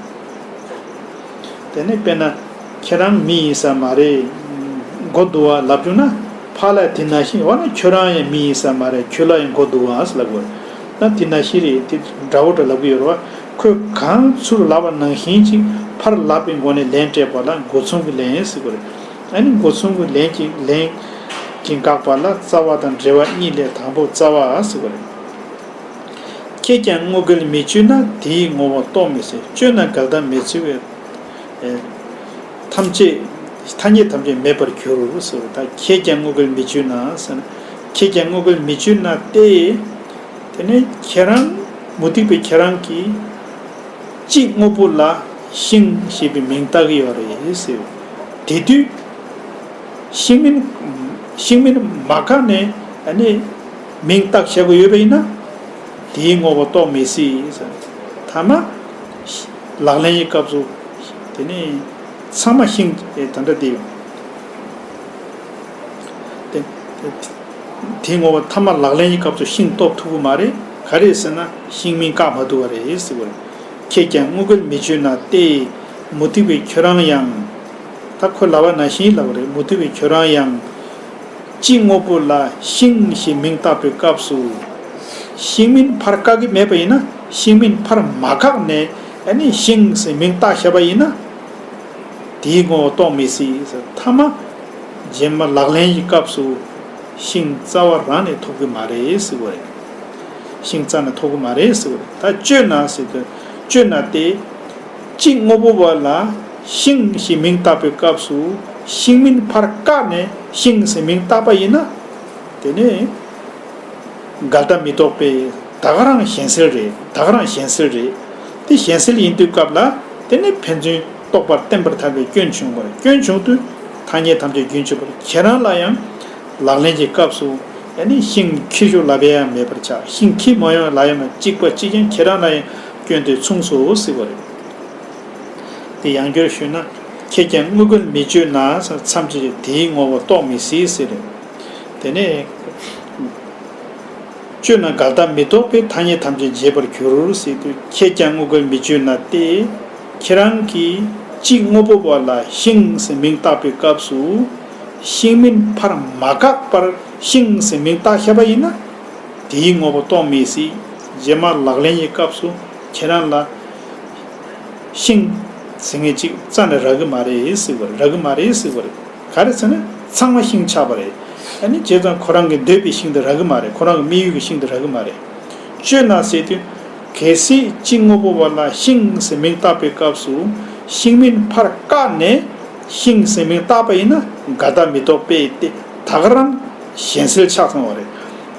དེ་ནི་དཔེར་ན། ཁྱེད་རང་མི་ཡིན་ས་མ་རེད། མགོ་འདུག་བ་ལབ་བྱུང་ན། ཕར་ལ་དེ་ནང་བཞིན་འོ་ན་ཁྱོད་རང་ཡང་མི་ཡིན་ས་མ་རེད། ཁྱོད་ལ་ཡང་མགོ་འདུག་བ་ཟེར་ལབ་དགོས། ད་དེ་ནང་བཞིན་རེད། དེ་འདྲ་བོ་འདྲ་ལབ་ཀྱི་ཡོད་རེད་བ། ཁོས་གང་ཚུར་ལབ་པ་ནང་བཞིན་ཅིག་ཕར་ལབ་པའི་སྒོ་ནས་ལན་སྤྲད་པ་ལ་སྒོ་མཚུངས་ཀྱི་ལན་ཟེར་དགོས་རེད། ཨ་ནི་སྒོ་མཚུངས་ཀྱི་ལན་གྱི་ལན་གྱིས་དགག་པ་ལ་རྩ་བ་དང་འབྲེལ་བ་གཉིས་ལས་དང་པོ་རྩ་བ་ཟེར་དགོས་རེད། ཁྱེད་ཀྱང་དངོས་འགལ་མི་གཅོད་ན། དེའི་ངོ་བོ་རྟོགས་མི་སྲིད། གཅོད་ན་འགལ་ཟླ་མི་འཚོལ་བས། ཨེ། ཐམས་ཅད། ཐ་སྙད་ཐམས་ཅད་མེད་པར་འགྱུར་ཟེར། ད་ཁྱེད་ཀྱང་དངོས་འགལ་མི་གཅོད་ན་ཟེར་ན། ཁྱེད་ཀྱང་དངོས་འགལ་མི་གཅོད་ན་སྟེ། དེ་ནས་ཁྱེད་རང་མུ་སྟེགས་པའི་ཁྱེད་རང་གིས་གཅིག་དངོས་པོ་ལ་ཤིང་ཞེས་པའི་མིང་བཏགས་ཀྱི་ཡོད་རེད་ཟེར། དེ་དུས། ཤིང་མིན། ཤིང་མིན་མ་བཀག་ནས་ཨ་ནི་མིང་བཏགས་བྱ་དགོས་ཡོད་པ་ཡིན་ན། དེའི་ངོ་བོ་རྟོགས་མི་སྲིད། ཐ་མ། ལག་ལེན་གྱི་སྐབས་སུ། དེ་ནི་ཚང་མ་ཤིང་དེ་འདྲ་དེ་ཡོད། དེ་དེའི་ངོ་བོ་ཐ་མ་ལག་ལེན་གྱི་སྐབས་སུ་ཤིང་སྟོབས་ཐུབ་ཀྱི་མ་རེད། ག་རེ་ཟེར་ན་ཤིང་མིན་བཀག་མ་ཐུབ་པ་རེད་ཟེར་བ་རེད། ཁྱེད་ཀྱང་དངོས་འགལ་མི་གཅོད་ན་སྟེ། མུ་སྟེགས་པའི་ཁྱོད་རང་ཡང་། ད་ཁོ་ལབ་པ་ནང་བཞིན་ལབ་པ་རེད། མུ་སྟེགས་པའི་ཁྱོད་རང་ཡང་། གཅིག་དངོས་པོ་ལ་ཤིང་ཞེས་མིང་བཏགས་པའི་སྐབས་སུ། ཤིང་མིན་ཕར་བཀག་གི་མེད་པ་ཡིན་ན། ཤིང་མིན་ཕར་མ་བཀག་ནས་ཨ་ནི་ཤིང་ཟེར་མིང་བཏགས་བཞག་པ་ཡིན་ན། དེའི་ངོ་བོ་རྟོགས་མི་སྲིད་ཟེར། ཐ་མ། རྗེས་མ་ལག་ལེན་གྱི་སྐབས་སུ་ཤིང་རྩ་བ་རང་ནས་ཐོབ་ཀྱི་མ་རེད་ཟེར་བ་རེད། ཤིང་རྩ་ནས་ཐོབ་ཀྱི་མ་རེད་ཟེར་བ་རེད། ད་གཅོད་ན་ཟེར་དུས་གཅོད་ན་སྟེ། གཅིག་དངོས་པོ་བ་ལ་ཤིང་ཞེས་མིང་བཏགས་པའི་སྐབས་སུ་ཤིང་མིན་ཕར་བཀག་ནས་ཤིང་ཟེར་མིང་བཏགས་པ་ཡིན་ན། དེ་ནི། འགལ་ཟླ་མི་རྟོགས་པས་ད་ག་རང་གཞན་སེལ་རེད། ད་ག་རང་གཞན་སེལ་རེད། དེ་གཞན་སེལ་ཡིན་དུས་སྐབས་ལ་དེ་ནི་ཕན་ཚུན་རྟོགས་པར་བརྟེན་པར་ཐལ་བའི་སྐྱོན་བྱུང་བར། སྐྱོན་བྱུང་དུས་ཐ་སྙད་ཐམས་ཅད་རྒྱུན་ཆད་པར། ཁྱེད་རང་ལ་ཡང་ལག་ལེན་གྱི་སྐབས་སུ་ཨ་ནི་ཤིང་འཁྱེར་ཤོག་ལབ་ཡ་ཡང་མེད་པར་ཆགས། ཤིང་འཁྱེར་མ་ཡོང་ལབ་ཡ་མ་གཅིག་པ་གཅིག་ཀྱང་ཁྱེད་རང་ལ་ཡང་སྐྱོན་དེ་མཚུངས་སོ་ཟེར་བ་རེད། དེ་ཡང་བསྐྱར་ཞུས་ན། ཁྱེད་ཀྱང་དངོས་འགལ་མི་གཅོད་ན་མཚམས་གཅིག་དེའི་ངོ་བོ་རྟོགས་མི་སྲིད་ཟེར། དེ་ནས། གཅོད་ན་འགལ་ཟླ་མི་རྟོགས་པས་ཐ་སྙད་ཐམས་ཅད་འབྱེད་པར་འགྱུར་ཟེར་དུས། ཁྱེད་ཀྱང་དངོས་འགལ་མི་གཅོད་ན་སྟེ། ཁྱེད་རང་གིས་གཅིག་དངོས་པོ་བ་ལ་ཤིང་ཟེར་མིང་བཏགས་པའི་སྐབས་སུ། ཤིང་མིན་ཕར་མ་བཀག་པར་ཤིང་ཟེར་མིང་བཏགས་བཞག་པ་ཡིན་ན། དེའི་ངོ་བོ་རྟོགས་མི་སྲིད། རྗེས་མ་ལག་ལེན་གྱི་སྐབས་སུ་ཁྱེད་རང་ལ་ཤིང་ཟེར་མཁན་གཅིག་རྩ་ནས་རག་གི་མ་རེད་ཟེར་བ་རེད། རག་གི་མ་རེད་ཟེར་བ་རེད། ག་རེ་ཟེར་ན་ཚང་མ་ཤིང་ཆགས་པ་རེད། ཨ་ནི་བྱས་ཙང་ཁོ་རང་གི་འདོད་པའི་ཤིང་དེ་རག་གི་མ་རེད། ཁོ་རང་གི་དམིགས་ཡུལ་གྱི་ཤིང་དེ་རག་གི་མ་རེད། གཅོད་ན་ཟེར་དུས། གལ་སྲིད་གཅིག་དངོས་པོ་བ་ལ་ཤིང་ཟེར་མིང་བཏགས་པའི་སྐབས་སུ་ཤིང་མིན་ཕར་བཀག་ནས་ཤིང་ཟེར་མིང་བཏགས་པ་ཡིན་ན་འགལ་ཟླ་མི་རྟོགས་པས་ཏེ་ད་ག་རང་གཞན་སེལ་ཆགས་སོང་བ་རེད།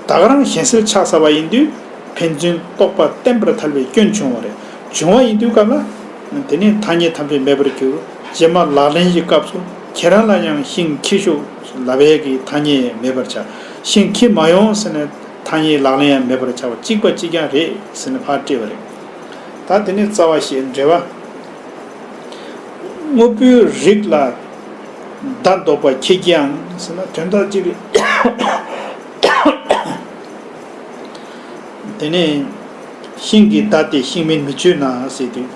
ད་ག་རང་གཞན་སེལ་ཆགས་ཚར་བ་ཡིན་དུས་ཕན་ཚུན་རྟོགས་པ་བརྟན་པར་ཐལ་བའི་སྐྱོན་བྱུང་བ་རེད། བྱུང་བ་ཡིན་དུས་སྐབས་ལ་དེ་ནི་ཐ་སྙད་ཐམས་ཅད་མེད་པར་འགྱུར། རྗེས་མ་ལག་ལེན་གྱི་སྐབས་སུ་ཁྱེད་རང་ལ་ཡང་ཤིང་འཁྱེར་ཤོག་ལབ་ཡས་ཀྱི་ཐ་སྙད་མེད་པར་ཆགས། ཤིང་འཁྱེར་མ་ཡོང་ཟེར་ནས་ཐ་སྙད་ལག་ལེན་ཡང་མེད་པར་ཆགས་པ་གཅིག་པ་གཅིག་རྐྱང་རེད་ཟེར་ནས་ཕར་སྤྲད་པ་རེད། ད་དེ་ནས་རྩ་བ་ཞེས་འགྲེལ་བ། དངོས་པོའི་རིགས་ལ་བརྡ་འདོགས་པ་ཁྱེད་ཀྱང་ཟེར་ན་དོན་དག་ཅིག་རེད། དེ་ནས་ཤིང་གི་བརྡ་དེ་ཤིང་མིན་མི་གཅོད་ན་ཟེར་དུས།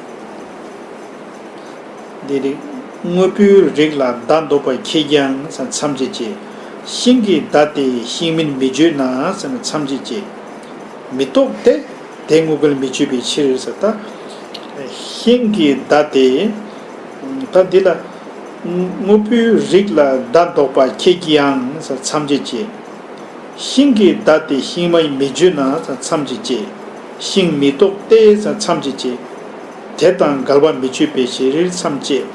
འདི་རེད། དངོས་པོའི་རིགས་ལ་བརྡ་འདོགས་པ་ཁྱེད་ཀྱང་མཚམས་གཅོད་བྱེད། ཤིང་གི་བརྡ་དེ་ཤིང་མིན་མི་གཅོད་ན་ཟེར་ན་མཚམས་གཅོད་བྱེད། མི་རྟོགས་ཏེ། དེ་དངོས་འགལ་མི་གཅོད་པའི་ཕྱིར་ཟེར་ད། ཤིང་གི་མདའ་སྟེ། ད་འདི་ལ། དངོས་པོའི་རིགས་ལ་མདའ་འདོགས་པ་ཁྱེད་ཀྱིས་ཡང་ཟེར་མཚམས་བཅད་བྱས། ཤིང་གི་མདའ་སྟེ་ཤིང་མ་ཡིན་མི་བརྗོད་ན་ཟེར་མཚམས་བཅད་བྱས། ཤིང་མི་རྟོག་སྟེ་ཟེར་མཚམས་བཅད་བྱས། དེ་དང་འགལ་བ་མི་བརྗོད་པའི་ཕྱིར་མཚམས་བཅད།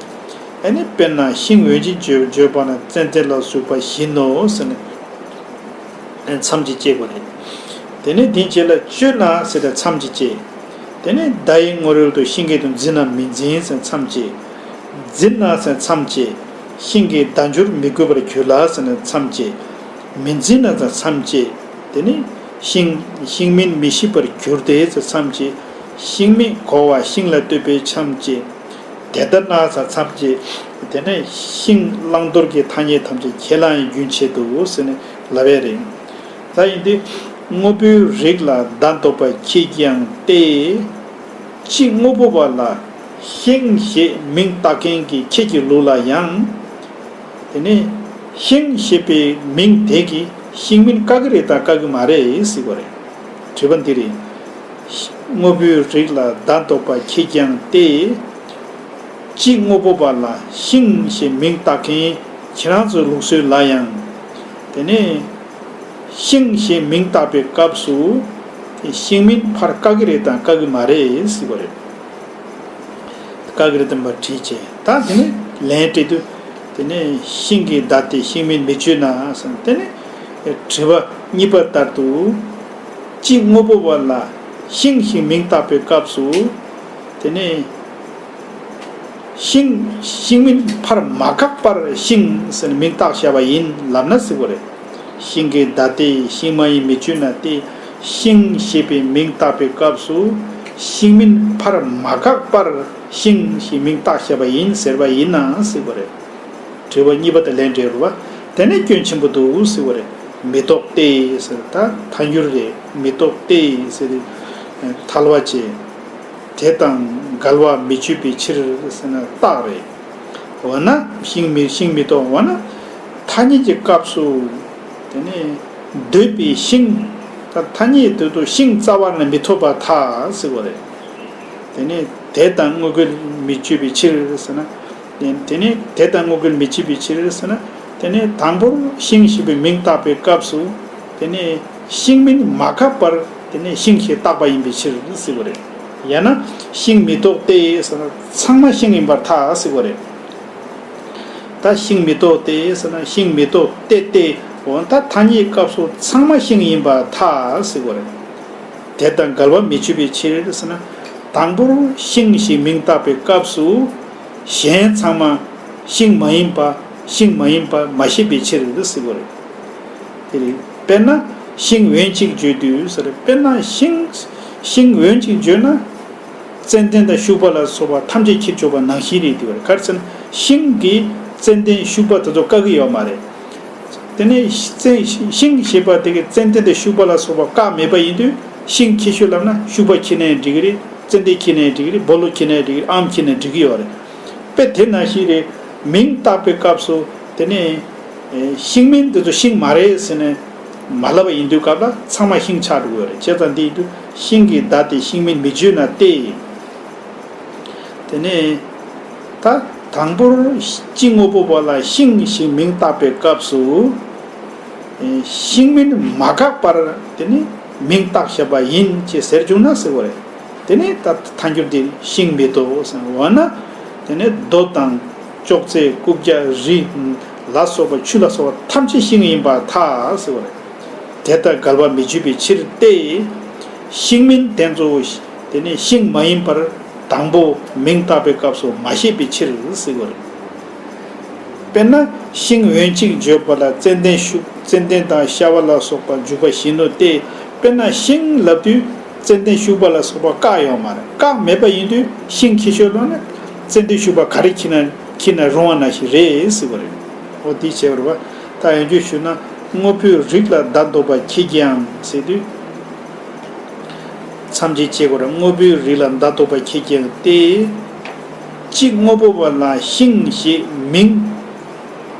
ཨ་ནི་དཔེར་ན་ཤིང་འོན་ཅིག་བརྗོད་བརྗོད་པ་ན་ཙན་དན་ལ་ཟུག་པ་བཞིན་ནོ་ཟེར་ནས། མཚམས་ཀྱིས་བཅད་དགོས་རེད། དེ་ནས་འདི་བྱས་ལ་བརྗོད་ན་ཟེར་ཏེ་མཚམས་ཀྱིས་བཅད། དེ་ནས་མདའ་ཡི་ངོ་རིལ་དུ་ཤིང་གི་དུ་འཛིན་ནམ་མི་འཛིན་ཟེར་མཚམས་བཅད། འཛིན་ན་ཟེར་མཚམས་བཅད། ཤིང་གི་མདའ་འགྱུར་མི་དགོས་པར་གྱུར་ལ་ཟེར་ནས་མཚམས་བཅད། མི་འཛིན་ན་ཟེར་མཚམས་བཅད། དེ་ནས་ཤིང་ཤིང་མིན་མི་ཤེས་པར་གྱུར་ཏེ་ཟེར་མཚམས་བཅད། ཤིང་མེད་གོ་བ་ཤིང་ལ་ལྟོས་པའི་མཚམས་བཅད། དེ་ལྟར་ན་ཟེར་མཚམས་བཅད། དེ་ནས་ཤིང་བླང་དོར་གྱི་ཐ་སྙད་ཐམས་ཅད་ཁས་བླངས་ཡིན་རྒྱུན་ཆད་དུ་ཟེར་ནས་ལབ་ཡས་རེད། ད་ཡིན་ཏེ། དངོས་པོའི་རིགས་ལ་བརྡ་འདོགས་པ་ཁྱེད་ཀྱིས་ཡང་སྟེ། གཅིག་དངོས་པོ་བ་ལ་ཤིང་ཞེས་མིང་བཏགས་མཁན་གྱི་ཁྱེད་ཀྱི་ལུགས་ལ་ཡང་། དེ་ནས་ཤིང་ཞེས་པའི་མིང་དེ་གིས་ཤིང་མིན་བཀག་གི་རེད་དམ་བཀག་གི་མ་རེད་ཟེར་བ་རེད། དྲི་བ་འདི་རེད། དངོས་པོའི་རིགས་ལ་བརྡ་འདོགས་པ་ཁྱེད་ཀྱིས་ཡང་སྟེ། གཅིག་དངོས་པོ་བ་ལ་ཤིང་ཞེས་མིང་བཏགས་མཁན་ཁྱེད་རང་ཚོའི་ལུགས་སྲོལ་ལ་ཡང་། དེ་ནས་ཤིང་ཞེས་མིང་བཏགས་པའི་སྐབས་སུ་དེ་ཤིང་མིན་ཕར་བཀག་གི་རེད་དམ་བཀག་གི་མ་རེད་ཟེར་བ་རེད། བཀག་གི་རེད་དམ་པར་དྲིས་བྱས། ད་དེ་ནས་ལན་སྤྲད་དུས། དེ་ནས་ཤིང་གི་མདའ་སྟེ་ཤིང་མིན་མི་བརྗོད་ན་ཟེར། དེ་ནས་དྲི་བ་གཉིས་པ་ལྟར་དུ། གཅིག་དངོས་པོ་བ་ལ་ཤིང་ཞེས་མིང་བཏགས་པའི་སྐབས་སུ། དེ་ནས་ཤིང་ཤིང་མིན་ཕར་མ་བཀག་པར་ཤིང་ཟེར་ནས་མིང་བཏགས་བཞག་པ་ཡིན་ལབ་ན་ཟེར་བ་རེད། ཤིང་གི་མདའ་སྟེ་ཤིང་མ་ཡིན་མི་བརྗོད་ན་སྟེ། ཤིང་ཞེས་པའི་མིང་བཏགས་པའི་སྐབས་སུ་ཤིང་མིན་ཕར་མ་བཀག་པར་ཤིང་ཞེས་མིང་བཏགས་བཞག་པ་ཡིན་ཟེར་བ་ཡིན་ན་ཟེར་བ་རེད། དྲི་བ་གཉིས་པ་དེ་ལན་འདེབས་རུ་བ། དེ་ནས་སྐྱོན་ཆེན་པོ་འདུག་ཟེར་བ་རེད། མི་རྟོག་སྟེ་ཟེར་ད་ཐལ་འགྱུར་རེད། མི་རྟོག་སྟེ་ཟེར་ཏེ་ཐལ་བ་བཅད། དེ་དང་འགལ་བ་མི་བརྗོད་པའི་ཕྱིར་ཟེར་ན་རྟགས་རེད། འོ་ན་ཤིང་མི་ཤིང་མི་རྟོག་འོ་ན་ཐ་སྙད་ཀྱི་སྐབས་སུ་དེ་ནས་འདོད་པའི་ཤིང་ད་ཐ་སྙད་དུ་དུ་ཤིང་རྩ་བ་ནས་མི་ཐོབ་པར་ཐལ་ཟེར་བ་རེད། དེ་ནས་དེ་དང་དངོས་འགལ་མི་བརྗོད་པའི་ཕྱིར་ཟེར་ན། དེ་ནས་དེ་དང་དངོས་འགལ་མི་བྱེད་པའི་ཕྱིར་ཟེར་ན། དེ་ནས་དང་པོར་ཤིང་ཞེས་པའི་མིང་བཏགས་པའི་སྐབས་སུ། དེ་ནས་ཤིང་མིན་མ་བཀག་པར་དེ་ནས་ཤིང་ཞེས་བཏགས་པ་ཡིན་པའི་ཕྱིར་ཟེར་བ་རེད། ཡང་ན་ཤིང་མི་རྟོག་སྟེ་ཟེར་ན་ཚང་མ་ཤིང་ཡིན་པར་ཐལ་ཟེར་བ་རེད། ད་ཤིང་མི་རྟོག་སྟེ་ཟེར་ན་ཤིང་མི་རྟོག་སྟེ་སྟེ་འོ་ད་ཐ་སྙད་སྐབས་སུ་ཚང་མ་ཤིང་ཡིན་པར་ཐལ་ཟེར་བ་རེད། དེ་དང་འགལ་བ་མི་བྱེད་པའི་ཕྱིར་ཟེར་ན། དང་པོར་ཤིང་ཞེས་མིང་བཏགས་པའི་སྐབས་སུ། གཞན་ཚང་མ་ཤིང་མ་ཡིན་པ་ཤིང་མ་ཡིན་པ་མ་ཤེས་པའི་ཕྱིར་ཟེར་བ་རེད། དེ་རེད། དཔེར་ན་ཤིང་འོན་ཅིག་བརྗོད་དུས་ཟེར། དཔེར་ན་ཤིང་ཤིང་འོན་ཅིག་བརྗོད་ན། ཙན་དན་དང་ཤུག་པ་ལ་སོགས་པ་ཐམས་ཅད་ཁྱེར་ཆོག་པ་ནང་བཞིན་རེད་དེ་བ་རེད། ག་རེ་ཟེར་ན་ཤིང་གིས་ཙན་དན་ཤུག་པ་དེ་ཚོ་བཀག་གི་ཡོད་མ་རེད། དེ་ནས་ཙན་ཤིང་ཞེས་པ་དེ་གིས་ཙན་དན་དང་ཤུག་པ་ལ་སོགས་པ་བཀག་མེད་པ་ཡིན་དུས་ཤིང་ཁྱེར་ཤོག་ལབ་ན་ཤུག་པ་ཁྱེར་ནའི་འགྲིག་གི་རེད། ཙན་དན་ཁྱེར་ནའི་འགྲིག་གི་རེད། སྦོ་ལོ་ཁྱེར་ནའི་འགྲིག་གི་རེད། ཨམ་ཁྱེར་ནའི་འགྲིག་གི་ཡོད་རེད། དཔེ་དེ་ནང་བཞིན་རེད། མིང་བཏགས་པའི་སྐབས་སུ་དེ་ནས་ཤིང་མིན་དེ་ཚོ་ཤིང་མ་རེད་ཟེར་ནས་མ་ལབ་པ་ཡིན་དུས་སྐབས་ལ་ཚང་མ་ཤིང་ཆགས་འགྲོ་གི་ཡོད་རེད། བྱས་ཙང་འདི་ཡིན་དུས་ཤིང་གི་མདའ་སྟེ་ཤིང་མིན་མི་བརྗོད་ན་སྟེ། དེ་ནས་ད་དང་པོར་གཅིག་དངོས་པོ་བ་ལ་ཤིང་ཞེས་མིང་བཏགས་པའི་སྐབས་སུ། ཤིང་མིན་མ་བཀག་པར་དེ་ནི་མིང་བཏགས་བཞག་པ་ཡིན་ཅེས་ཟེར་བྱུང་ན་ཟེར་བ་རེད། དེ་ནི་ད་ཐལ་འགྱུར་འདི་ཤིང་མི་རྟོག་ཟེར་བ་ན། དེ་ནི་རྡོ་དང་ཅོག་ཙེ་རྐུབ་བཀྱག་རི་ལ་སོགས་པ་ཆུ་ལ་སོགས་པ་ཐམས་ཅད་ཤིང་ཡིན་པར་ཐལ་ཟེར་བ་རེད། དེ་ལྟར་འགལ་བ་མི་བརྗོད་པའི་ཕྱིར་ཏེ། ཤིང་མིན་དེ་ཚོ་དེ་ནི་ཤིང་མ་ཡིན་པར་དང་པོ་མིང་བཏགས་པའི་སྐབས་སུ་མ་བཤད་པའི་ཕྱིར་ཟེར་བ་རེད། དཔེར་ན་ཤིང་འོན་ཅིག་བརྗོད་པ་ལ་ཙན་དན་ཤུག་ཙན་དན་དང་ཤ་བ་ལ་སོགས་པ་འཇུག་པ་བཞིན་ནོ་སྟེ། དཔེར་ན་ཤིང་ལབ་དུས་ཙན་དན་ཤུག་པ་ལ་སོགས་པ་བཀག་ཡོད་མ་རེད། བཀག་མེད་པ་ཡིན་དུས་ཤིང་ཁྱེར་ཤོག་ལབ་ན་ཙན་དན་ཤུག་པ་ག་རེ་ཁྱེར་ན་ཁྱེར་ན་རུང་བ་ནང་བཞིན་རེད་ཟེར་བ་རེད། འོ་འདི་བྱས་པ་རེད་བ། ད་ཡང་བསྐྱར་ཞུས་ན་དངོས་པོའི་རིགས་ལ་བརྡ་འདོགས་པ་ཁྱེད་ཀྱིས་ཡང་ཟེར་དུས། མཚམས་བཅད་བྱེད་དགོས་ར། དངོས་པོའི་རིགས་ལ་བརྡ་འདོགས་པ་ཁྱེད་ཀྱིས་ཡང་སྟེ། གཅིག་དངོས་པོ་བ་ལ་ཤིང་ཞེས་མིང་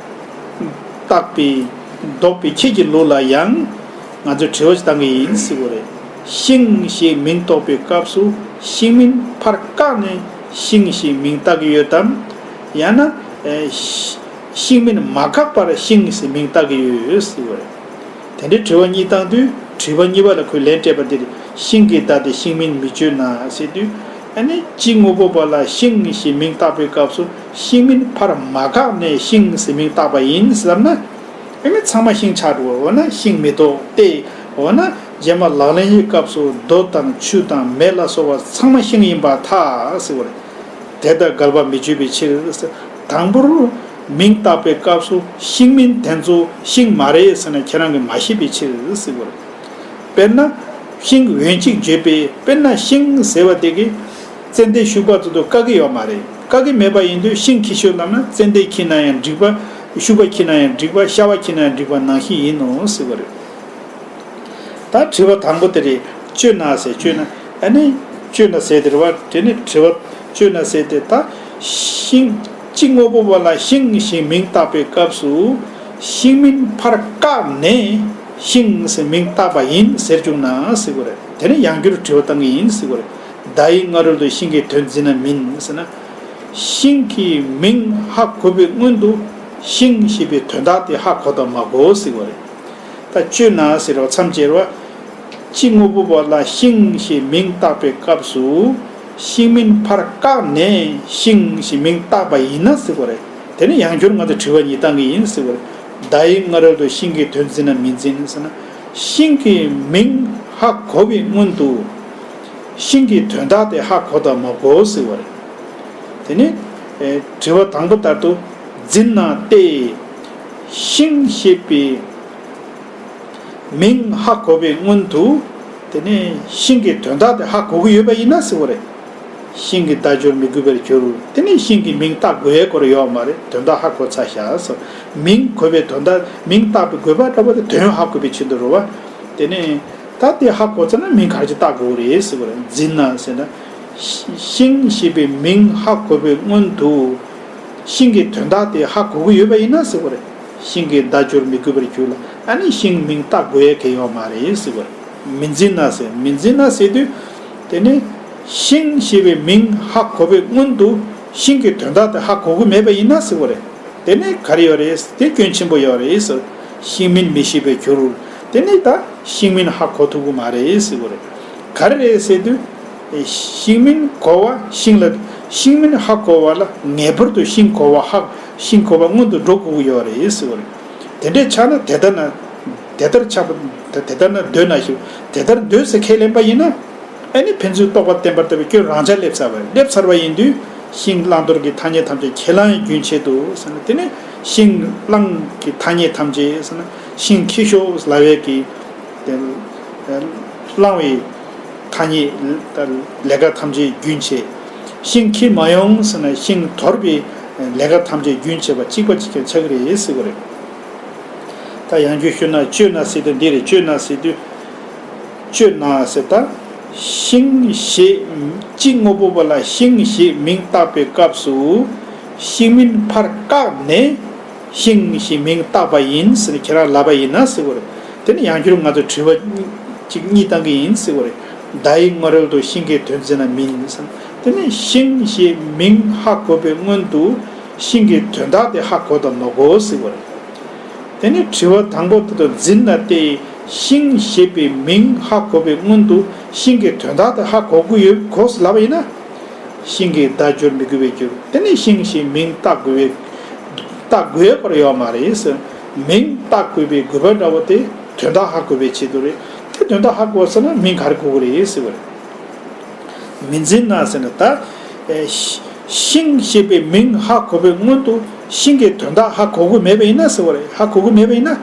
བཏགས་པའི་འདོགས་པའི་ཁྱེད་ཀྱི་ལུགས་ལ་ཡང་ང་ཚོས་དྲི་བ་ཞིག་བཏང་གི་ཡིན་ཟེར་བ་རེད། ཤིང་ཞེས་མིང་འདོགས་པའི་སྐབས་སུ་ཤིང་མིན་ཕར་ བཀག་ནས་ཤིང་ཞེས་མིང་བཏགས་ཀྱི་ཡོད་དམ། ཡང་ན། ཨེ། ཤི་ཤིང་མིན་མ་བཀག་པར་ཤིང་ཞེས་མིང་བཏགས་ཀྱི་ཡོད་ཟེར་བ་རེད། དེ་འདྲའི་དྲི་བ་གཉིས་བཏང་དུས་དྲི་བ་གཉིས་པ་ལ་ཁོས་ལན་སྤྲད་པ་འདིར་ཤིང་གི་བརྡ་དེ་ཤིང་མིན་མི་བརྗོད་ན་ཟེར་དུས། ཨ་ནི་སྤྱི་དངོས་པོ་པ་ལ་ཤིང་ཞེས་མིང་བཏགས་པའི་སྐབས་སུ་ཤིང་མིན་ཕར་མ་བཀག་ནས་ཤིང་ཞེས་མིང་བཏགས་པ་ཡིན་ཟེར་ན། ཨ་ནི་ཚང་མ་ཤིང་ཆགས་འགྲོ་འོ་ན་ཤིང་མི་ཐོགས་ཏེ། འོ་ན་རྗེས་མ་ལག་ལེན་གྱི་སྐབས་སུ་རྡོ་དང་ཆུ་དང་མེ་ལ་སོགས་པ་ཚང་མ་ཤིང་ཡིན་པར་ཐལ་ཟེར་བ་རེད། དེ་ལྟར་འགལ་བ་མི་བརྗོད་པའི་ཕྱིར། དང་པོར་མིང་བཏགས་པའི་སྐབས་སུ་ཤིང་མིན་དེ་ཚོ་ཤིང་མ་རེད་ཟེར་ན་ཁྱེད་རང་གིས་མ་ཤེས་པའི་ཕྱིར་ཟེར་བ་རེད། དཔེར་ན། ཤིང་འོན་གཅིག་བརྗོད་པས་དཔེར་ན་ཤིང་ཟེར་བ་དེ་གིས་ཙན་དན་ཤུག་པ་ཚོ་དུ་བཀག་གི་ཡོད་མ་རེད། བཀག་གི་མེད་པ་ཡིན་དུས་ཤིང་ཁྱི་ཤོག་ལབ་ན་ཙན་དན་ཁྱི་ན་ཡང་འགྲིག་པ། ཤུག་པ་ཁྱི་ན་ཡང་འགྲིག་པ། ཤ་བ་ཁྱི་ན་ཡང་འགྲིག་པ་ནང་བཞིན་ཡིན་ནོ་ཟེར་བ་རེད། ད་དྲི་བ་དང་པོ་དེ་རེད། བརྗོད་ན་ཟེར་བརྗོད་ན། ཨ་ནི་བརྗོད་ན་ཟེར་དེ་རེད་བ། དེ་ནི་དྲི་བ་བརྗོད་ན་ཟེར་དེ་ད་ཤིང་སྤྱི་དངོས་པོ་པ་ལ་ཤིང་ཞེས་མིང་བཏགས་པའི་སྐབས་སུ་ཤིང་མིན་ཕར་བཀག་ནས་ཤིང་ཟེར་མིང་བཏགས་པ་ཡིན་ཟེར་བྱུང་ན་ཟེར་བ་རེད། དེ་ནི་ཡང་བསྐྱར་དྲི་བ་བཏང་གི་ཡིན་ཟེར་བ་རེད། བརྡ་ཡི་སྔ་རོལ་དུ་ཤིང་གི་དོན་འཛིན་ན་མིན་ཟེར་ན། ཤིང་གི་མིང་ཧ་གོ་བའི་སྔོན་དུ་ཤིང་ཞེས་པའི་དོན་དག་དེ་ཧ་གོ་དང་མ་གོ་ཟེར་བ་རེད། ད་བརྗོད་ན་ཟེར་བ་མཚམས་བཅད་རེད་བ། སྤྱི་དངོས་པོ་པ་ལ་ཤིང་ཞེས་མིང་བཏགས་པའི་སྐབས་སུ་ཤིང་མིན་ཕར་བཀག་ནས་ཤིང་ཞེས་མིང་བཏགས་པ་ཡིན་ན་ཟེར་བ་རེད། དེ་ནི་ཡང་བསྐྱར་ང་ཚོས་དྲི་བ་གཉིས་བཏང་གི་ཡིན་ཟེར་བ་རེད། བརྡ་ཡི་སྔ་རོལ་དུ་ཤིང་གི་དོན་འཛིན་ན་མི་འཛིན་ཟེར་ན། ཤིང་གི་མིང་ཧ་གོ་བའི་སྔོན་དུ་ཤིང་གི་དོན་དག་དེ་ཧ་གོ་དང་མ་གོ་ཟེར་བ་རེད། དེ་ནི་ཨེ་དྲི་བ་དང་པོ་ལྟར་དུ་འཛིན་ན་སྟེ། ཤིང་ཞེས་པའི་མིང་ཧ་གོ་བའི་སྔོན་དུ་དེ་ནས་ཤིང་གི་དོན་དག་དེ་ཧ་གོ་གི་ཡོད་པ་ཡིན་ན་ཟེར་བ་རེད། ཤིང་གི་བརྡ་སྦྱོར་མི་དགོས་པར་གྱུར། དེ་ནས་ཤིང་གི་མིང་བཏགས་དགོས་ཡའི་སྐོར་ཡོད་མ་རེད། དོན་དག་ཧ་གོ་ཚར་ཤག་ཟེར། མིང་གོ་བའི་དོན་དག་མིང་བཏགས་པའི་དགོས་པ་འདྲ་པོ་དེ་དོན་ཧ་གོ་བའི་ཆེད་དུ་རེད་བ། དེ་ནས་ད་དེ་ཧ་གོ་ཚར་ན་མིང་ག་རེ་ཅིག་བཏགས་དགོས་རེད་ཟེར་བ་རེད། འཛིན་ན་ཟེར་ན། ཤིང་ཞེས་པའི་མིང་ཧ་གོ་བའི་སྔོན་དུ་ཤིང་གི་དོན་དག་དེ་ཧ་གོ་གི་ཡོད་པ་ཡིན་ན་ཟེར་བ་རེད། ཤིང་གི་བརྡ་སྦྱོར་མི་དགོས་པར་གྱུར་ལ། ཨ་ནི་ཤིང་མིང་བཏགས་དགོས་ཡ་གལ་ཡོད་མ་རེད་ཟེར་བ་རེད། མི་འཛིན་ན་ཟེར། མི་འཛིན་ན་ཟེར་དུས། དེ་ནི་ཤིང་ཞེས་པའི་མིང་ཧ་གོ་བའི་སྔོན་དུ་ཤིང་གི་དོན་དག་དེ་ཧ་གོ་གི་མེད་པ་ཡིན་ན་ཟེར་བ་རེད། དེ་ནི་ག་རེ་ཡོད་རེད། དེ་སྐྱོན་ཆེན་པོ་ཡོད་རེད་ཟེར། ཤིང་མིན་མི་ཤེས་པའི་གྱུར། དེ་ནི་ད་ཤིང་མིན་ཧ་གོ་ཐུབ་གི་མ་རེད་ཟེར་བ་རེད། ག་རེ་རེད་ཟེར་དུས། ཤིང་མིན་གོ་བ་ཤིང་ལ། ཤིང་མིན་ཧ་གོ་བ་ལ་ངེས་པར་དུ་ཤིང་གོ་བ་ཧ། ཤིང་གོ་བ་སྔོན་དུ་འགྲོ་དགོས་ཀྱི་ཡོད་རེད་ཟེར་བ་རེད། དེ་འདྲས་ཆགས་ན་དེ་ལྟར་ན། དེ་ལྟར་ཆགས་པ། དེ་ལྟར་ན་འདོད་ན་ཞིག་དེ་ལྟར་འདོད་ཟེར་ཁས་ལེན་པ་ཡིན་ན། ཨ་ནི་ཕན་ཚུན་རྟོག་པ་བརྟན་པར་ལྟ་བའི་སྐྱོན་རང་འཇགས་སླེབས་ཚར་བ་རེད། སླེབས་ཚར་བ་ཡིན་དུས་ཤིང་བླང་དོར་གྱི་ཐ་སྙད་ཐམས་ཅད་ཁས་བླང་ཡི་རྒྱུན་ཆད་དུ་ཟེར་ན། དེ་ནི་ཤིང་བླང་གི་ཐ་སྙད་ཐམས་ཅད་ཟེར་ན་ཤིང་ཁྱི་ཤོག་ལབ་ཡས་ཀྱི། དེ་བླང་བའི་ཐ་སྙད་ལས་ཀ་ཐམས་ཅད་རྒྱུན་ཆད། ཤིང་ཁྱེར་མ་ཡོང་ཟེར་ན་ཤིང་དོར་བའི་ལས་ཀ་ཐམས་ཅད་རྒྱུན་ཆད་པ་གཅིག་པ་གཅིག་རྐྱང་ཆགས་ཀྱི་རེད་ཟེར་བ་རེད། ད་ཡང་བསྐྱར་ཞུས་ན་བརྗོད་ན་ཟེར་དུས་འདི་རེད། བརྗོད་ན་ཟེར་དུས། བརྗོད་ན་ཟེར་ད། ཤིང་ཞེས་སྤྱི་དངོས་པོ་པ་ལ་ཤིང་ཞེས་མིང་བཏགས་པའི་སྐབས་སུ་ཤིང་མིན་ཕར་བཀག་ནས། ཤིང་ཞེས་མིང་བཏགས་པ་ཡིན་ཟེར་ཁྱེད་རང་ལབ་པ་ཡིན་ན་ཟེར་བ་རེད། དེ་ནི་ཡང་བསྐྱར་ང་ཚོ་དྲི་བ་གཅིག་གཉིས་བཏང་གི་ཡིན་ཟེར་བ་རེད། བརྡ་ཡི་སྔ་རོལ་དུ་ཤིང་གི་དོན་འཛིན་ན་མིན་ཟེར། དེ་ནི་ཤིང་ཞེས་མིང་ཧ་གོ་བའི་སྔོན་དུ་ཤིང་གི་དོན་དག་དེ་ཧ་གོ་དང་མ་གོ་ཟེར་བ་རེད། དེ་ནི་དྲི་བ་དང་པོ་དེ་དང་འཛིན་ན་སྟེ་ཤིང་ཞེས་པའི་མིང་ཧ་གོ་བའི་སྔོན་དུ་ཤིང་གི་དོན་དག་དེ་ཧ་གོ་གི་ཡོད་གོ་ཟེར་ལབ་པ་ཡིན་ན། ཤིང་གི་བརྡ་སྦྱོར་མི་དགོས་པའི་རྒྱུར། དེ་ནི་ཤིང་ཞེས་མིང་བཏགས་དགོས་པའི། བཏགས་དགོས་པར་ཡོད་མ་རེད་ཟེར། མིང་བཏགས་དགོས་པའི་དགོས་པ་འདྲ་བོ་དེ་དོན་དག་ཧ་གོ་བའི་ཆེད་དུ་རེད། དེ་དོན་དག་ཧ་གོ་ཟེར་ན་མིང་ག་རེ་དགོས་ཀྱི་རེད་ཟེར་བ་རེད། མི་འཛིན་ན་ཟེར་ན་ད། ཨེ་ཤི་ཤིང་ཞེས་པའི་མིང་ཧ་གོ་བའི་སྔོན་དུ་ཤིང་གི་དོན་དག་ཧ་གོ་གི་མེད་པ་ཡིན་ན་ཟེར་བ་རེད། ཧ་གོ་གི་མེད་པ་ཡིན་ན།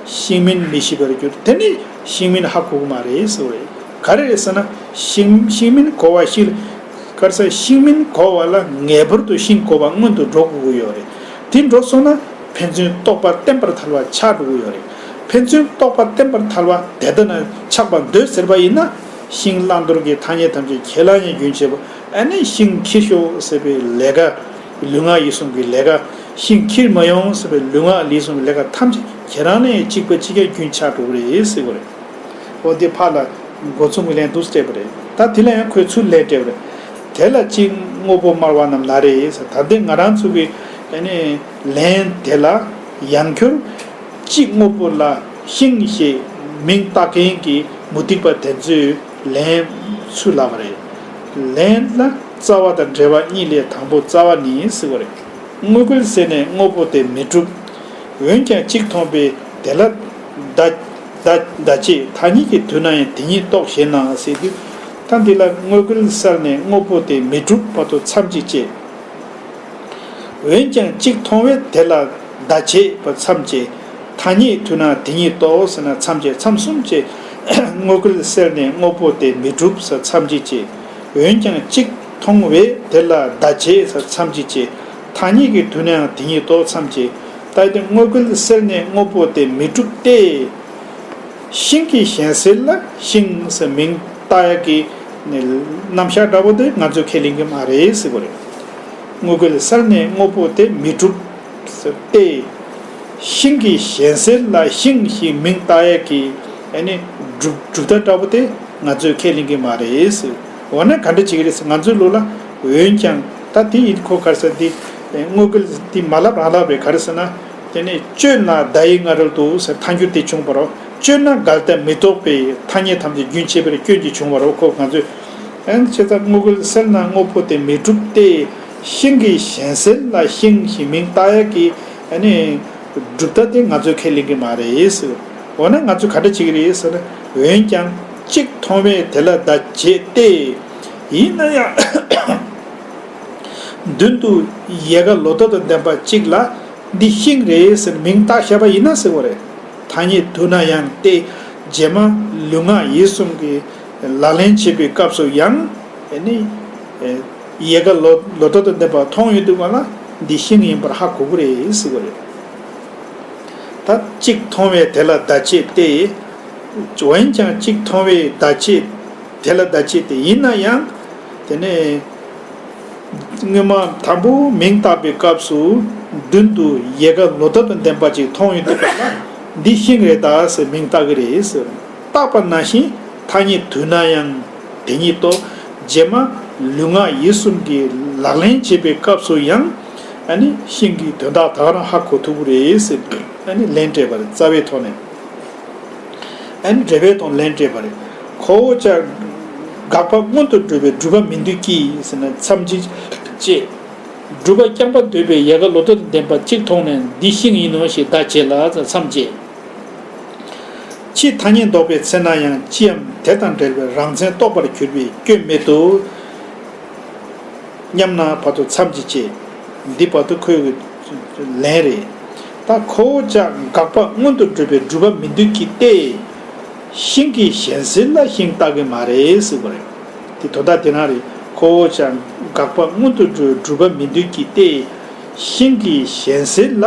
ཤིང་མིན་མི་ཤེས་པར་གྱུར། དེ་ནི་ཤིང་མིན་ཧ་གོ་གི་མ་རེད་ཟེར་བ་རེད། ག་རེ་རེད་ཟེར་ན། ཤིང་ཤིང་མིན་གོ་བ་ཤིང་། ག་རེ་ཟེར་ཤིང་མིན་གོ་བ་ལ་ངེས་པར་དུ་ཤིང་གོ་བ་སྔོན་དུ་འགྲོ་དགོས་ཀྱི་ཡོད་རེད། དེ་འགྲོ་སོང་ན་ཕན་ཚུན་རྟོག་པ་བརྟན་པར་ཐལ་བ་ཆགས་འགྲོ་གི་ཡོད་རེད། ཕན་ཚུན་རྟོག་པ་བརྟན་པར་ཐལ་བ་དེ་ལྟ་ན་ཆགས་པར་འདོད་ཟེར་བ་ཡིན་ན། ཤིང་བླང་དོར་གྱི་ཐ་སྙད་ཐམས་ཅད་ཁས་བླང་ཡི་རྒྱུན་ཆད་པ། ཨ་ནི་ཤིང་ཁྱི་ཤོག་ཟེར་བའི་ལས་ཀ། ལུས་ངག་ཡིད་གསུམ་གྱི་ལས་ཀ། ཤིང་ཁྱེར་མ་ཡོང་ཟེར་བའི་ལུས་ངག་ཡིད་གསུམ་གྱི་ལས་ཀ་ཐམས་ཅད་ཁྱེད་རང་ནས་གཅིག་པ་གཅིག་རྐྱང་རྒྱུན་ཆགས་འགྲོ་གི་རེད་ཟེར་བ་རེད། འོ་དེ་ཕར་ལ་མགོ་རྩོམ་གྱི་ལན་འདུག་སྤྲད་པ་རེད། ད་དེ་ལ་ཡང་ཁོས་ཚུར་ལན་སྤྲད་པ་རེད། དེ་ལ་གཅིག་དངོས་པོ་སྨྲ་བ་རྣམས་ན་རེ། ད་ལྟའི་ང་རང་ཚོ་གི་ཨ་ནི་ལན་དེ་ལ་ཡང་ཁྱོད་གཅིག་དངོས་པོ་ལ་ཤིང་ཞེས་མིང་བཏགས་མཁན་གྱི་མུ་སྟེགས་པ་དེ་ཚོས་ལན་ཚུར་ལབ་པ་རེད། ལན་ལ་རྩ་བ་དང་འབྲེལ་བ་གཉིས་ལས་དང་པོ་རྩ་བ་ནི་ཟེར་བ་རེད། དངོས་འགལ་སེལ་ནས་དངོས་པོ་དེ་མི་འགྲུབ། འོན་ཀྱང་གཅིག་མཐོང་བས་དེ་ལ་བརྡ་བརྡ་བརྡ་བྱེད། ཐ་སྙད་ཀྱི་དུས་ན་ཡང་དེ་ཉིད་རྟོགས་ཞེ་ན་ཟེར་དུས། ད་འདི་ལ་དངོས་འགལ་སེལ་ནས་དངོས་པོ་དེ་མི་འགྲུབ་བར་དུ་མཚམས་གཅིག་བཅད། འོན་ཀྱང་གཅིག་མཐོང་བས་དེ་ལ་བརྡ་བྱེད་པ་མཚམས་བཅད། ཐ་སྙད་དུས་ན་དེ་ཉིད་རྟོགས་ཟེར་ན་མཚམས་བཅད། མཚམས་གསུམ་བཅད། དངོས་འགལ་སེལ་ནས་དངོས་པོ་དེ་མི་འགྲུབ་ཟེར་མཚམས་གཅིག་བཅད། འོན་ཀྱང་གཅིག་མཐོང་བས་དེ་ལ་བརྡ་བྱེད་ཟེར་མཚམས་གཅིག་བཅད། ཐ་སྙད་ཀྱི་དུས་ན་ཡང་དེ་ཉིད་རྟོགས་མཚམས་བཅད། ད་དེ་དངོས་འགལ་སེལ་ནས་དངོས་པོ་དེ་མི་འགྲུབ་སྟེ། ཤིང་གི་གཞན་སེལ་ལ་ཤིང་ཟེར་མིང་བཏགས་ཡག་གི་རྣམ་གཞག་འདྲ་པོ་དེ་ང་ཚོས་ཁས་ལེན་གྱི་མ་རེད་ཟེར་བ་རེད། དངོས་འགལ་སེལ་ནས་དངོས་པོ་དེ་མི་འགྲུབ་ཟེར་ཏེ། ཤིང་གི་གཞན་སེལ་ལ་ཤིང་ཞེས་མིང་བཏགས་ཡག་གི་ཨ་ནི་གྲུབ་གྲུབ་མཐའ་འདྲ་པོ་དེ་ང་ཚོས་ཁས་ལེན་གྱི་མ་རེད་ཟེར། འོ་ན་ག་འདྲ་བྱེད་ཀྱི་རེད་ཟེར། ང་ཚོའི་ལུགས་ལ་འོན་ཀྱང་ད་དེ་ཡིན་ཁོ་ག་རེ་ཟེར། འདི་དངོས་འགལ་འདི་མ་ལབ་རང་ལབ་རེད། ག་རེ་ཟེར་ན། དེ་ནས་དཔྱོད་ན་བརྡ་ཡི་སྔ་རོལ་དུ་ཟེར་ཐལ་འགྱུར་དེ་བྱུང་བ་རེད། དཔྱོད་ན་འགལ་བརྡ་མི་རྟོགས་པའི་ཐ་སྙད་ཐམས་ཅད་རྒྱུན་ཆད་པའི་སྐྱོན་གྱིས་བྱུང་བ་རེད། ཁོ་ང་ཚོས་ཨན་བྱས་ཙང་དངོས་འགལ་སེལ་ན་དངོས་པོ་དེ་མི་འགྲུབ་སྟེ། ཤིང་གི་གཞན་སེལ་ལ་ཤིང་ཞེས་མིང་བཏགས་ཡག་གི་ཨ་ནི་གྲུབ་མཐའ་དེ་ང་ཚོས་ཁས་ལེན་གྱི་མ་རེད་ཟེར། འོ་ན་ང་ཚོས་ག་འདྲ་བྱེད་ཀྱི་རེད་ཟེར་ན། འོན་ཀྱང་གཅིག་མཐོང་བས་དེ་ལ་བརྡ་བྱེད་དེ། ཡིན་ན་ཡང་མདུན་དུ་ཡལ་ག་ལོ་ཏོག་དང་ལྡན་པ་གཅིག་ལ་འདི་ཤིང་རེད་ཟེར་མིང་བཏགས་བཞག་པ་ཡིན་ན་ཟེར་བ་རེད། ཐ་སྙད་དུས་ན་ཡང་སྟེ། རྗེས་མ་ལུས་ངག་ཡིད་གསུམ་གྱི་ལག་ལེན་བྱེད་པའི་སྐབས་སུ་ཡང་ཨ་ནི་ཡལ་ག་ལོ་ལོ་ཏོག་དང་ལྡན་པ་མཐོང་ཡོང་དུས་སྒང་ལ་འདི་ཤིང་ཡིན་པར་ཧ་གོ་གི་རེད་ཟེར་བ་རེད། ད་གཅིག་མཐོང་བས་དེ་ལ་བརྡ་བྱེད་དེ། འོན་ཀྱང་གཅིག་མཐོང་བས་བརྡ་བྱེད། དེ་ལ་བརྡ་བྱེད་དེ་ཡིན་ན་ཡང་། དེ་ནས་སྔོན་མ་དང་པོ་མིང་བཏགས་པའི་སྐབས་སུ་མདུན་དུ་ཡལ་ག་ལོ་ཏོག་དང་ལྡན་པ་ཅིག་མཐོང་ཡོང་དུས་སྒང་ལ་འདི་ཤིང་རེད་ད་ཟེར་མིང་བཏགས་ཀྱི་རེད་ཟེར། བཏགས་པ་ནང་བཞིན་ཐ་སྙད་དུས་ན་ཡང་དེ་ཉིད་རྟོགས། རྗེས་མ་ལུས་ངག་ཡིད་གསུམ་གྱི་ལག་ལེན་བྱེད་པའི་སྐབས་སུ་ཡང་ཨ་ནི་ཤིང་གི་དོན་དག་ད་ག་རང་ཧ་གོ་ཐུབ་ཀྱི་རེད་ཟེར། ཨ་ནི་ལན་སྤྲད་པ་རེད། རྩ་བའི་ཐོག་ནས། ཨ་ནི་འགྲེལ་པའི་ཐོག་ལན་སྤྲད་པ་རེད། ཁོ་བོ་ཅག་དགག་པ་མངོན་དུ་གྲུབ་པའི་སྒྲུབ་པ་མི་འདོད་ཀྱིས་ཟེར་ན་མཚམས་གཅིག་བཅད། སྒྲུབ་པ་རྐྱང་པ་འདོད་པས་ཡལ་ག་ལོ་ཏོག་དང་ལྡན་པ་གཅིག་མཐོང་ནས་འདི་ཤིང་ཡིན་ནོ་ཞེས་བརྡ་བྱེད་ལ་མཚམས་བཅད། ཕྱིས་ཐ་སྙད་འདོགས་པའི་ཚེ་ན་ཡང་ཅི་ཡང་དེ་དང་འབྲེལ་བའི་རང་མཚན་རྟོགས་པར་གྱུར་པའི་སྐྱོན་མེད་དོ། སྙམ་ན་བར་དུ་མཚམས་ཀྱིས་བཅད། འདི་བར་དུ་ཁོའི་ལན་རེད། ད་ཁོ་བོ་ཅག་དགག་པ་མངོན་དུ་གྲུབ་པའི་སྒྲུབ་པ་མི་འདོད་ཀྱིས་ཏེ། ཤིང་གི་གཞན་སེལ་ལ་ཤིང་བཏགས་ཀྱི་མ་རེད་ཟེར་བ་རེད། དེ་དོན་དག་དེ་རང་རེད། ཁོ་བོ་ཅག་དགག་པ་མངོན་དུ་གྲུབ་པའི་སྒྲུབ་པ་མི་འདོད་ཀྱིས་ཏེ། ཤིང་གི་གཞན་སེལ་ལ་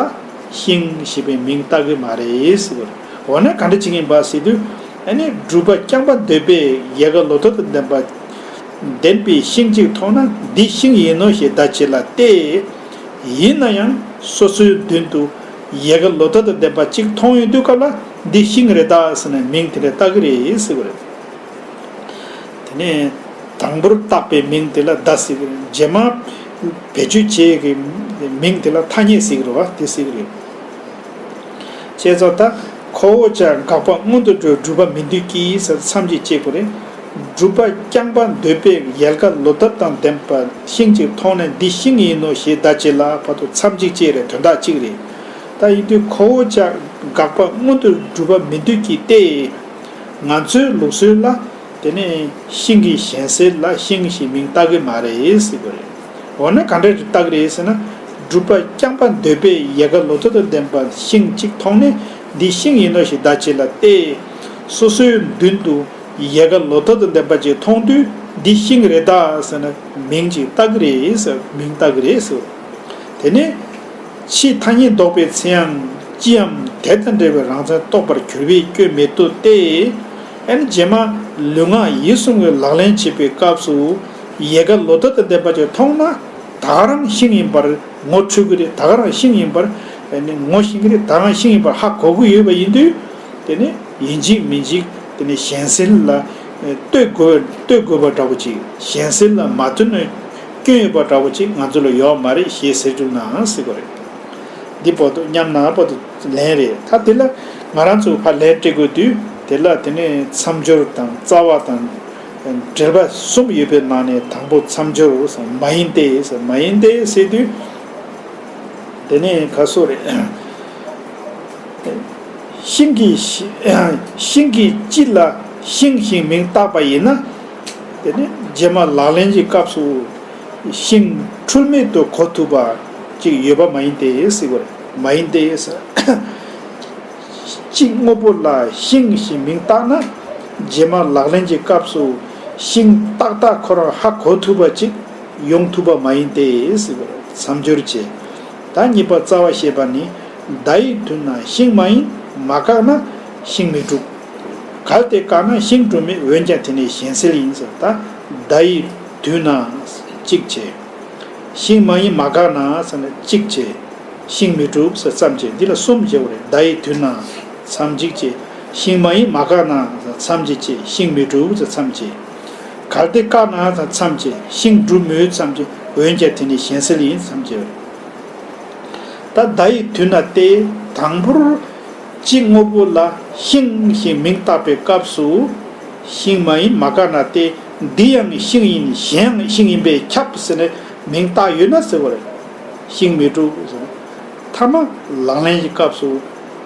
ཤིང་ཞེས་པའི་མིང་བཏགས་ཀྱི་མ་རེད་ཟེར་བ་རེད། འོ་ན་ག་འདྲ་བྱེད་ཀྱི་ཡིན་པ་ཟེར་དུས། ཨ་ནི་སྒྲུབ་པ་རྐྱང་པ་འདོད་པས་ཡལ་ག་ལོ་ཏོག་དང་ལྡན་པ། ལྡན་པའི་ཤིང་གཅིག་མཐོང་ན་འདི་ཤིང་ཡིན་ནོ་ཞེས་བརྡ་བྱེད་ལ་སྟེ། ཡིན་ན་ཡང་སོ་སོའི་མདུན་དུ་ཡལ་ག་ལོ་ཏོག་དང་ལྡན་པ་གཅིག་མཐོང་ཡོང་དུས་སྐབས་ལ་འདི་ཤིང་རེད་ད་ཟེར་ནས་མིང་དེ་འདྲ་བཏགས་ཀྱི་རེད་ཟེར་བ་རེད། དེ་ནས་དང་པོར་བཏགས་པའི་མིང་དེ་ལ་བརྡ་ཟེར་གྱི་རེད། རྗེས་མ་བེད་སྤྱོད་བྱེད་ཀྱི་མིང་དེ་ལ་ཐ་སྙད་ཟེར་གྱི་རེད་པ། དེ་ཟེར་གྱི་རེད། བྱས་ཙང་ད་ཁོ་བོ་ཅག་དགག་པ་མངོན་དུ་གྲུབ་སྒྲུབ་པ་མི་འདོད་ཀྱིས་ཟེར་མཚམས་ཀྱིས་བཅད་དགོས་རེད། སྒྲུབ་པ་རྐྱང་པ་འདོད་པས་ཡལ་ག་ལོ་ཏོག་དང་ལྡན་པ་ཤིང་གཅིག་མཐོང་ནས་འདི་ཤིང་ཡིན་ནོ་ཞེས་བརྡ་བྱེད་ལ་བར་དུ་མཚམས་གཅིག་བཅད་རེད། དོན་དག་གཅིག་རེད། ད་ཡིན་དུས་ཁོ་བོ་ཅག་དགག་པ་མངོན་དུ་གྲུབ་པ་མི་འདོད་ཀྱིས་ཏེ། ང་ཚོའི་ལུགས་སྲོལ་ལ། དེ་ནས་ཤིང་གི་གཞན་སེལ་ལ་ཤིང་ཞེས་མིང་བཏགས་ཀྱི་མ་རེད་ཟེར་གྱི་རེད། འོ་ན་ག་འདྲ་བཏགས་ཀྱི་རེད་ཟེར་ན། སྒྲུབ་པ་རྐྱང་པ་འདོད་པས་ཡལ་ག་ལོ་ཏོག་དང་ལྡན་པ་ཤིང་གཅིག་མཐོང་ནས་འདི་ཤིང་ཡིན་ནོ་ཞེས་བརྡ་བྱེད་ལ་སྟེ། སོ་སོའི་མདུན་དུ་ཡལ་ག་ལོ་ཏོག་དང་ལྡན་པ་ཅིག་མཐོང་དུས་འདི་ཤིང་རེད་ད་ཟེར་ནས་མིང་ཅིག་བཏགས་ཀྱི་རེད་ཟེར། མིང་བཏགས་ཀྱི་རེད་ཟེར། དེ་ནས། ཕྱིས་ཐ་སྙད་འདོགས་པའི་ཚེ་ཡང་ཅི་ཡང་དེ་དང་འབྲེལ་བའི་རང་མཚན་རྟོགས་པར་གྱུར་པའི་སྐྱོན་མེད་དོ་སྟེ། ཨ་ནི་རྗེས་མ་ལུས་ངག་ཡིད་གསུམ་གྱི་ལག་ལེན་བྱེད་པའི་སྐབས་སུ་ཡལ་ག་ལོ་ཏོག་དང་ལྡན་པ་ཅིག་མཐོང་ན་ད་ག་རང་ཤིང་ཡིན་པར་ངོ་འཕྲོད་ཀྱི་རེད། ད་ག་རང་ཤིང་ཡིན་པར་ཨ་ནི་ངོ་ཤེས་ཀྱི་རེད། ད་ག་རང་ཤིང་ཡིན་པར་ཧ་གོ་གི་ཡོད་པ་ཡིན་དུས། དེ་ནི་ཡིན་གཅིག་མིན་གཅིག་དེ་ནི་གཞན་སེལ་ལ་ ལྟོས་དགོས་ལྟོས་དགོས་པ་འདྲ་བོ་ཅིག་གཞན་སེལ་ལ་མ་ལྟོས་ན་སྐྱོན་ཡོད་པ་འདྲ་བོ་ཅིག་ང་ཚོ་ལ་ཡོད་མ་རེད་ཞེས་ཟེར་བཅུག་ན་ཟེར་དགོས་རེད། འདི་བར་དུ་སྙམ་ན་བར་དུ་ལན་རེད། ད་དེ་ལ་ང་རང་ཚོ་ཕར་ལན་སྤྲད་དགོས་དུས་དེ་ལ་དེ་ནས་མཚམས་སྦྱོར་དང་རྩ་བ་དང་འགྲེལ་པ་གསུམ་ཡོད་པའི་ནང་ནས་དང་པོ་མཚམས་སྦྱོར་ཟེར་མ་ཡིན་ཏེ་ཟེར་མ་ཡིན་ཏེ་ཟེར་དུས། དེ་ནས་ག་སོ་རེད། ཤིང་གི་ཤིང་གི་སྤྱི་ལ་ཤིང་ཞེས་མིང་བཏགས་པ་ཡིན་ན། དེ་ནི་རྗེས་མ་ལག་ལེན་གྱི་སྐབས་སུ་ཤིང་འཁྲུལ་མེད་དུ་གོ་ཐུབ་པ་ཅིག་ཡོད་པ་མ་ཡིན་ཏེ་ཟེར་བ་རེད། མ་ཡིན་ཏེ་ཟེར། གཅིག་དངོས་པོ་ལ་ཤིང་ཞེས་མིང་བཏགས་ན། རྗེས་མ་ལག་ལེན་གྱི་སྐབས་སུ་ཤིང་ཏག་ཏག་ཁོ་རང་ཧ་གོ་ཐུབ་པ་ཅིག་ཡོང་ཐུབ་པ་མ་ཡིན་ཏེ་ཟེར་བ་རེད། མཚམས་སྦྱོར་བྱེད། ད་གཉིས་པ་རྩ་བ་ཤེས་པ་ནི། མདའ་ཡིས་མཐུད་ན་ཤིང་མ་ཡིན། མ་བཀག་ན་ཤིང་མི་འགྲུབ། གལ་ཏེ་བཀག་ན་ཤིང་འགྲུབ་མེད། འོན་ཀྱང་དེ་ནི་གཞན་སེལ་ཡིན་ཟེར། ད་མདའ་ཡིས་མཐུད་ན་གཅིག་བྱས། ཤིང་མ་ཡིན་མ་བཀག་ན་ཟེར་ན་གཅིག་བྱས། ཤིང་མི་འགྲུབ་ཟེར་མཚམས་བཅད། འདི་ལ་གསུམ་བྱས་པ་རེད། མདའ་ཡིས་མཐུད་ན་མཚམས་གཅིག་བཅད། ཤིང་མ་ཡིན་མ་བཀག་ན་ཟེར་མཚམས་གཅིག་བཅད། ཤིང་མི་འགྲུབ་ཟེར་མཚམས་བཅད། གལ་ཏེ་བཀག་ན་ཟེར་མཚམས་བཅད། ཤིང་འགྲུབ་མོད་མཚམས་བཅད། འོན་ཀྱང་དེ་ནི་གཞན་སེལ་ཡིན་མཚམས་བཅད་པ་རེད། ད་མདའ་ཡིས་མཐུད་ན་སྟེ། དང་པོར་གཅིག་དངོས་པོ་ལ་ཤིང་ཞེས་མིང་བཏགས་པའི་སྐབས་སུ། ཤིང་མ་ཡིན་མ་བཀག་ན་སྟེ། འདི་ཡང་ཤིང་ཡིན་གཞན་ཡང་ཤིང་ཡིན་པས་ཁྱབ་ཟེར་ནས་མིང་བཏགས་ཡོད་ན་ཟེར་བ་རེད། ཤིང་མི་འགྲུབ་ཟེར། ཐ་མ་ལག་ལེན་གྱི་སྐབས་སུ་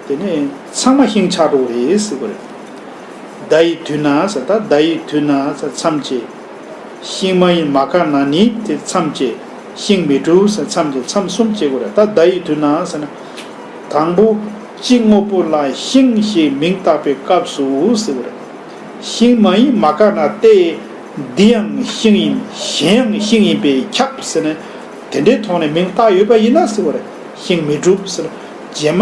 དེ་ནས་ཚང་མ་ཤིང་ཆགས་འགྲོ་གི་རེད་ཟེར་བ་རེད། མདའ་ཡིས་མཐུད་ན་ཟེར། ད་མདའ་ཡིས་མཐུད་ན་ཟེར་མཚམས་བཅད། ཤིང་མ་ཡིན་མ་བཀག་ན་ནི་དེ་མཚམས་བཅད། ཤིང་མི་འགྲུབ་ཟེར་མཚམས་བཅད། མཚམས་གསུམ་བཅད་དགོས་རེད། ད་མདའ་ཡིས་མཐུད་ན་ཟེར་ན། དང་པོ་གཅིག་དངོས་པོ་ལ་ཤིང་ཞེས་མིང་བཏགས་པའི་སྐབས་སུ་ཟེར་བ་རེད། ཤིང་མ་ཡིན་མ་བཀག་ན་སྟེ། འདི་ཡང་ཤིང་ཡིན་གཞན་ཡང་ཤིང་ཡིན་པས་ཁྱབ་ཟེར་ནས་དེ་འདྲའི་ཐོག་ནས་མིང་བཏགས་ཡོད་པ་ཡིན་ན་ཟེར་བ་རེད། ཤིང་མི་འགྲུབ་ཟེར། རྗེས་མ་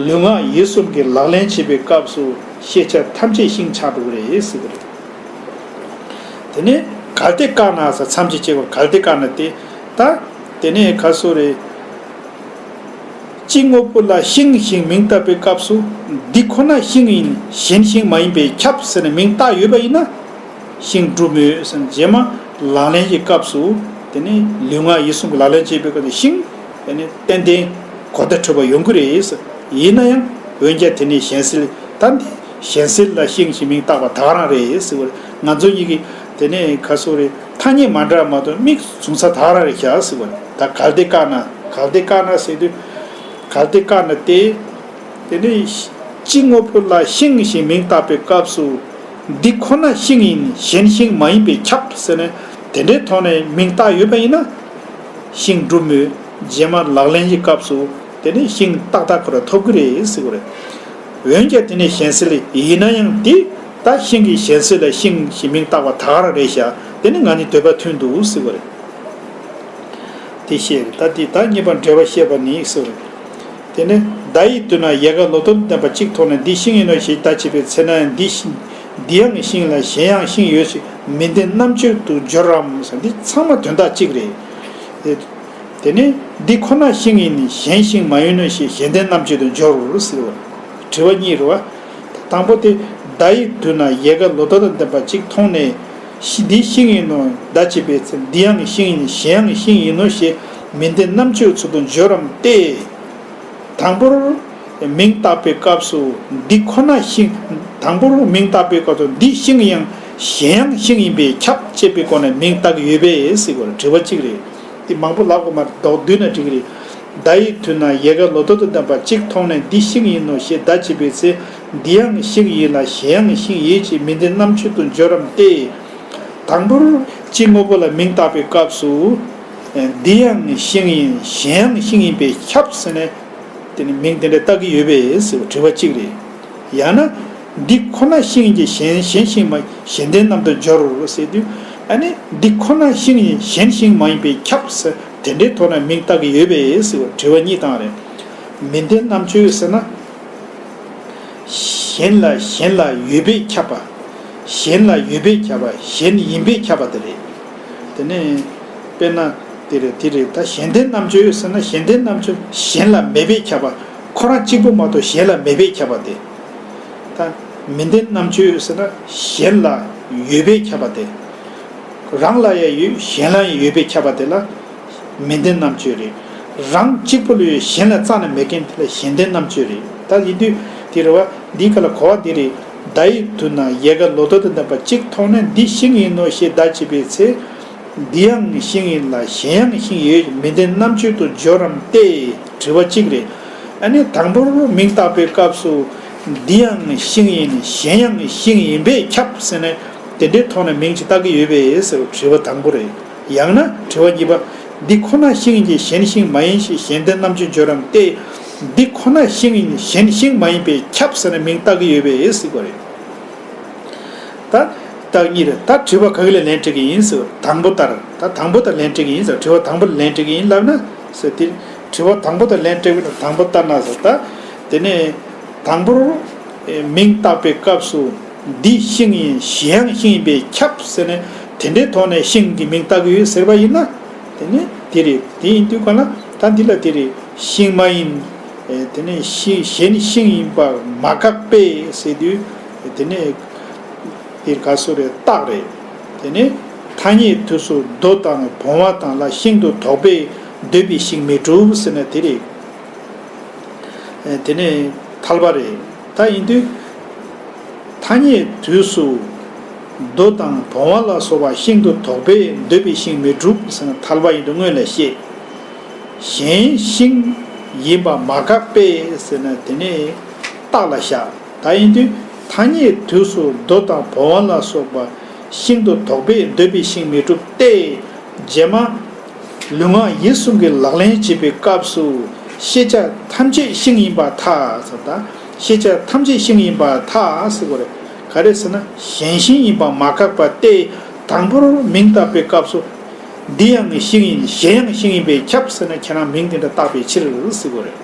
ལུས་ངག་ཡིད་གསུམ་གྱི་ལག་ལེན་བྱེད་པའི་སྐབས་སུ་ཤེས་བྱ་ཐམས་ཅད་ཤིང་ཆགས་འགྲོ་གི་རེད་ཟེར་བ་རེད། དེ་ནས་གལ་ཏེ་བཀག་ན་ཟེར་མཚམས་ཀྱི་སྐྱེ་བ་གལ་ཏེ་བཀག་ན་སྟེ། ད་དེ་ནས་ག་སོ་རེད། གཅིག་དངོས་པོ་ལ་ཤིང་ཞེས་མིང་བཏགས་པའི་སྐབས་སུ། འདི་ཁོ་ན་ཤིང་ཡིན་གཞན་ཤིང་མ་ཡིན་པས་ཁྱབ་ཟེར་ནས་མིང་བཏགས་ཡོད་པ་ཡིན་ན། ཤིང་འགྲུབ་མོད་ཟེར་ནས་རྗེས་མ་ལག་ལེན་གྱི་སྐབས་སུ། དེ་ནི་ལུས་ངག་ཡིད་གསུམ་གྱི་ལག་ལེན་བྱེད་པའི་སྐབས་སུ་ཤིང་། དེ་ནི་ཏན་ཏན་གོ་བརྡ་འཕྲོད་པ་ཡོང་གི་རེད་ཟེར། ཡིན་ན་ཡང་འོན་ཀྱང་དེ་ནི་གཞན་སེལ། ད་འདི་གཞན་སེལ་ལ་ཤིང་ཞེས་མིང་བཏགས་པ་ད་ག་རང་རེད་ཟེར་བ་རེད། ང་ཚོ་གཉིས་ཀྱིས་དེ་ནི་ག་སོ་རེད། ཐ་སྙད་མ་འདྲ་མ་གཏོགས་མིང་བྱུང་ས་ད་ག་རང་རེད་ཤག་ཟེར་བ་རེད། ད་གལ་ཏེ་བཀག་ན། གལ་ཏེ་བཀག་ན་ཟེར་དུས། གལ་ཏེ་བཀག་ན་སྟེ། དེ་ནས་གཅིག་དངོས་པོ་ལ་ཤིང་ཞེས་མིང་བཏགས་པའི་སྐབས་སུ། འདི་ཁོ་ན་ཤིང་ཡིན་གཞན་ཤིང་མ་ཡིན་པས་ཁྱབ་ཟེར་ནས་དེ་འདྲའི་ཐོག་ནས་མིང་བཏགས་ཡོད་པ་ཡིན་ན། ཤིང་འགྲུབ་མོད། རྗེས་མ་ལག་ལེན་གྱི་སྐབས་སུ་དེ་ནས་ཤིང་ཏག་ཏག་ཁོ་རང་ཐོབ་ཀྱི་རེད་ཟེར་བ་རེད། འོན་ཀྱང་དེ་ནས་གཞན་སེལ་ཡིན་ན་ཡང་དེ་ད་ཤིང་གི་གཞན་སེལ་ལ་ཤིང་ཞེས་མིང་བཏགས་པ་ད་ག་རང་རེད་ཤག་དེ་ནི་ང་གཉིས་འདོད་པ་མཐུན་འདུག་ཟེར་བ་རེད། དེ་བཤད། ད་དེ་ད་གཉིས་པ་འགྲེལ་བ་བཤད་པ་ནི་ཟེར། དེ་ནས་མདའ་ཡིས་མཐུད་ན་ཡལ་ག་ལོ་ཏོག་ལྡན་པ་གཅིག་མཐོང་ནས་འདི་ཤིང་ཡིན་ནོ་ཞེས་བརྡ་བྱེད་པའི་ཚེ་ན་ཡང་འདི་ཤིང་འདི་ཡང་ཤིང་ལ་གཞན་ཡང་ཤིང་ཡོད་ཅེས་མི་ལྡན་རྣམ་གཅོད་དུ་སྦྱོར་རམ་ཟེར། འདི་ཚང་མ་དོན་དག་གཅིག་རེད། དེ་ནས་འདི་ཁོ་ན་ཤིང་ཡིན་གཞན་ཤིང་མ་ཡིན་ནོ་ཞེས་གཞན་ལྡན་རྣམ་གཅོད་དུ་སྦྱོར་ཟེར་བ། དྲི་བ་གཉིས་རེད་བ། དང་པོ་དེ། མདའ་ཡིས་མཐུད་ན་ཡལ་ག་ལོ་ཏོག་དང་ལྡན་པ་གཅིག་མཐོང་ནས། ཤི་འདི་ཤིང་ཡིན་ནོ་བརྡ་བྱེད་པའི་ཚེ་འདི་ཡང་ཤིང་ཡིན་གཞན་ཡང་ཤིང་ཡིན་ནོ་ཞེས་མི་ལྡན་རྣམ་གཅོད་ཚུལ་དུ་སྦྱོར་རམ་སྟེ། དང་པོར་མིང་བཏགས་པའི་སྐབས་སུ་འདི་ཁོ་ན་ཤིང་། དང་པོར་མིང་བཏགས་པའི་སྐབས་སུ་འདི་ཤིང་ཡང་གཞན་ཡང་ཤིང་ཡིན་པས་ཁྱབ་ཅེས་པའི་སྒོ་ནས་མིང་བཏགས་ཀྱི་ཡོད་པས་ཟེར་བར་དྲི་བ་གཅིག་རེད། འདི་མང་པོ་ལབ་དགོས་མ་རེད། མདོར་བསྡུས་ན་འགྲིག་གི་རེད། མདའ་ཡིས་མཐུད་ན་ཡལ་ག་ལོ་ཏོག་དང་ལྡན་པ་གཅིག་མཐོང་ནས་འདི་ཤིང་ཡིན་ནོ་ཞེས་བརྡ་བྱེད་པའི་ཚེ། འདི་ཡང་ཤིང་ཡིན་ལ་གཞན་ཡང་ཤིང་ཡོད་ཅེས་མི་ལྡན་རྣམ་གཅོད་དུ་སྦྱོར་རམ་སྟེ། དང་པོར་གཅིག་དངོས་པོ་ལ་མིང་བཏགས་པའི་སྐབས་སུ། འདི་ཡང་ཤིང་ཡིན་གཞན་ཡང་ཤིང་ཡིན་པས་ཁྱབ་ཟེར་ནས། དེ་ནི་མིང་དེ་འདྲ་བཏགས་ཀྱི་ཡོད་པས་ཟེར་བ་དྲི་བ་གཅིག་རེད། ཡང་ན། འདི་ཁོ་ན་ཤིང་གི་གཞན་གཞན་ཤིང་མ་གཞན་ལྡན་རྣམས་དུ་སྦྱོར་ཟེར་དུས། ཨ་ནི་འདི་ཁོ་ན་ཤིང་ཡིན་གཞན་ཤིང་མ་ཡིན་པས་ཁྱབ་ཟེར་དེ་འདྲའི་ཐོག་ན་མིང་བཏགས་ཀྱི་ཡོད་པས་ཟེར་བ་དྲི་བ་གཉིས་བཏང་རེད། མི་ལྡན་རྣམ་གཅོད་ཟེར་ན། གཞན་ལ་གཞན་ལ་ཡོད་པས་ཁྱབ་པ། གཞན་ལ་ཡོད་པས་ཁྱབ་པ་གཞན་ཡིན་པས་ཁྱབ་པ་དེ་རེད། དེ་ནས་དཔེར་ན་དེ་རེད་དེ་རེད། ད་གཞན་ལྡན་རྣམ་གཅོད་ཟེར་ན་གཞན་ལྡན་རྣམ་གཅོད་གཞན་ལ་མེད་པས་ཁྱབ་པ། ཁོ་རང་གཅིག་པུ་མ་གཏོགས་གཞན་ལ་མེད་པས་ཁྱབ་པ་དེ། ད་མི་ལྡན་རྣམ་གཅོད་ཟེར་ན་གཞན་ལ་ ཡོད་པས་ཁྱབ་པ་དེ། རང་ལ་ཡང་ཡོད། གཞན་ལ་ཡང་ཡོད་པས་ཁྱབ་པ་དེ་ལ་མི་ལྡན་རྣམ་གཅོད་རེད། རང་གཅིག་པུ་ལ་ཡོད། གཞན་ལ་རྩ་ནས་མེད་མཁན་དེ་ལ་གཞན་ལྡན་རྣམ་གཅོད་རེད། ད་ཡིན་དུས་དེ་རེད་བ། འདིའི་ཁ་ལ་གོ་བ་འདི་རེད། བརྡ་ཡི་དུས་ན་ཡལ་ག་ལོ་ཏོག་དང་ལྡན་པ་གཅིག་མཐོང་ནས་འདི་ཤིང་ཡིན་ནོ་ཞེས་བརྡ་བྱེད་པའི་ཚེ། འདི་ཡང་ཤིང་ཡིན་ལ་གཞན་ཡང་ཤིང་ཡོད་མི་ལྡན་རྣམ་གཅོད་དུ་སྦྱོར་རམ་སྟེ། དྲི་བ་གཅིག་རེད། ཨ་ནི་དང་པོར་མིང་བཏགས་པའི་སྐབས་སུ། འདི་ཡང་ཤིང་ཡིན། གཞན་ཡང་ཤིང་ཡིན་པས་ཁྱབ་ཟེར་ནས། དེ་འདྲའི་ཐོག་ནས་མིང་ཅིག་བཏགས་ཀྱི་ཡོད་པས་ཟེར་བ་དྲི་བ་དང་པོ་རེད། ཡང་ན་དྲི་བ་གཉིས་པ། འདི་ཁོ་ན་ཤིང་ཡིན་གྱི་གཞན་ཤིང་མ་ཡིན་ཞེས་གཞན་ལྡན་རྣམ་གཅོད་སྦྱོར་རམ་སྟེ། འདི་ཁོ་ན་ཤིང་ཡིན་གཞན་ཤིང་མ་ཡིན་པས་ཁྱབ་ཟེར་ནས་མིང་བཏགས་ཀྱི་ཡོད་པས་ཟེར་བ་རེད། ད་རྟགས་གཉིས་རེད། ད་དྲི་བ་ག་གི་ལ་ལན་སྤྲད་ཀྱི་ཡིན་ཟེར་བ། དང་པོ་ལྟར། ད་དང་པོ་ལྟར་ལན་སྤྲད་ཀྱི་ཡིན་ཟེར་བ། དྲི་བ་དང་པོ་ལ་ལན་སྤྲད་ཀྱི་ཡིན་ལབ་ན་ཟེར་དེ། དྲི་བ་དང་པོ་ལྟར་ལན་སྤྲད་པའི་དང་པོ་ལྟར་ན་ཟེར། ད་དེ་ནས་དང་པོར་མིང་བཏགས་པའི་སྐབས་སུ། འདི་ཤིང་ཡིན་གཞན་ཡང་ཤིང་ཡིན་པས་ཁྱབ་ཟེར་ནས་དེ་འདྲའི་ཐོག་ནས་ཤིང་གི་མིང་བཏགས་ཀྱི་ཡོད་ཟེར་བ་ཡིན་ན། དེ་ནས་དེ་རེད། དེ་ཡིན་དུས་ག་ལ་ད་འདི་ལ་དེ་རེད། ཤིང་མ་ཡིན། དེ་ནས་ཤིང་གཞན་ཤིང་ཡིན་པ་མ་བཀག་པས་ཟེར་དུས། དེ་ནས་དེ་ག་སུ་རེད། རྟགས་རེད། དེ་ནས་ཐ་སྙད་དུས་སུ་རྡོ་དང་བོང་བ་དང་ལ་ཤིང་དུ་དོགས་པས་འདོད་པའི་ཤིང་མི་འགྲུབ་ཟེར་ན་དེ་རེད། དེ་ནས་ཐལ་བ་རེད། ད་ཡིན་དུས། ཐ་སྙད་དུས་སུ་རྡོ་དང་བོང་བ་ལ་སོགས་པ་ཤིང་དུ་དོགས་པས་འདོད་པའི་ཤིང་མི་འགྲུབ་ཟེར་ན་ཐལ་བ་ཡིན་དུ་སྔོན་ལ་བཤད། གཞན་ཤིང་ཡིན་པ་མ་བཀག་པས་ཟེར་ན་དེ་ནས་རྟགས་ལ་བཞག། ད་ཡིན་དུས་ཐ་སྙད་དུས་སུ་རྡོ་དང་བོང་བ་ལ་སོགས་པ་ཤིང་དུ་དོགས་པས་འདོད་པའི་ཤིང་མི་འགྲུབ་སྟེ། རྗེས་མ་ལུས་ངག་ཡིད་གསུམ་གྱི་ལག་ལེན་བྱེད་པའི་སྐབས་སུ་ཤེས་བྱ་ཐམས་ཅད་ཤིང་ཡིན་པར་ཐལ་ཟེར། ད་ཤེས་བྱ་ཐམས་ཅད་ཤིང་ཡིན་པར་ཐལ་ཟེར་བ་རེད། ག་རེ་ཟེར་ན་གཞན་ཤིང་ཡིན་པ་མ་བཀག་པ་སྟེ། དང་པོར་མིང་བཏགས་པའི་སྐབས་སུ། འདི་ཡང་ཤིང་ཡིན་གཞན་ཡང་ཤིང་ཡིན་པས་ཁྱབ་ཟེར་ན་ཁྱེད་རང་མིང་དེ་འདྲ་བཏགས་པའི་ཕྱིར་ཟེར་བ་རེད།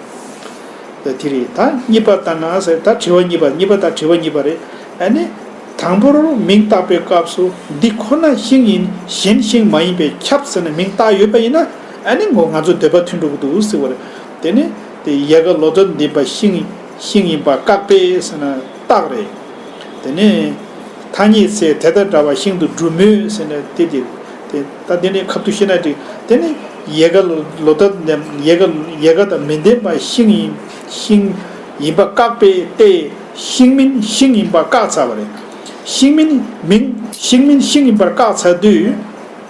དེ་རེད། ད་གཉིས་པ་ལྟར་ན་ཟེར། ད་དྲི་བ་གཉིས་པ། གཉིས་པ་དང་དྲི་བ་གཉིས་པ་རེད། ཨ་ནི། དང་པོར་མིང་བཏགས་པའི་སྐབས་སུ་འདི་ཁོ་ན་ཤིང་ཡིན་གཞན་ཤིང་མ་ཡིན་པས་ཁྱབ་ཟེར་ནས་མིང་བཏགས་ཡོད་པ་ཡིན་ན། ཨ་ནི་ངོ་ང་ཚོ་འདོད་པ་མཐུན་འགྲོ་གི་འདུག་ཟེར་བ་རེད། དེ་ནི་དེ་ཡལ་ག་ལོ་ཏོག་ལྡན་པ་ཤིང་ཤིང་ཡིན་པ་བཀག་པས་ཟེར་ན་རྟགས་རེད། དེ་ནི་ཐ་སྙད་ཚེ་དེ་དང་འདྲ་བ་ཤིང་དུ་གྲུབ་མོད་ཟེར་ན་དེ་དེ་དེ་ད་དེ་ནི་ཁ་ཐུག་བཤད་ན་འགྲིག། དེ་ནི་ཡལ་ག་ལོ་ལོ་ཏོག་ལྡན་ཡལ་ག་ཡལ་ག་དང་མི་ལྡན་པ་ཤིང་ཡིན་ཤིང་ཡིན་པ་བཀག་པས་ཏེ། ཤིང་མིན་ཤིང་ཡིན་པ་བཀག་ཚར་བ་རེད། ཤིང་མིན་མིན་ཤིང་མིན་ཤིང་ཡིན་པར་བཀག་ཚར་དུས།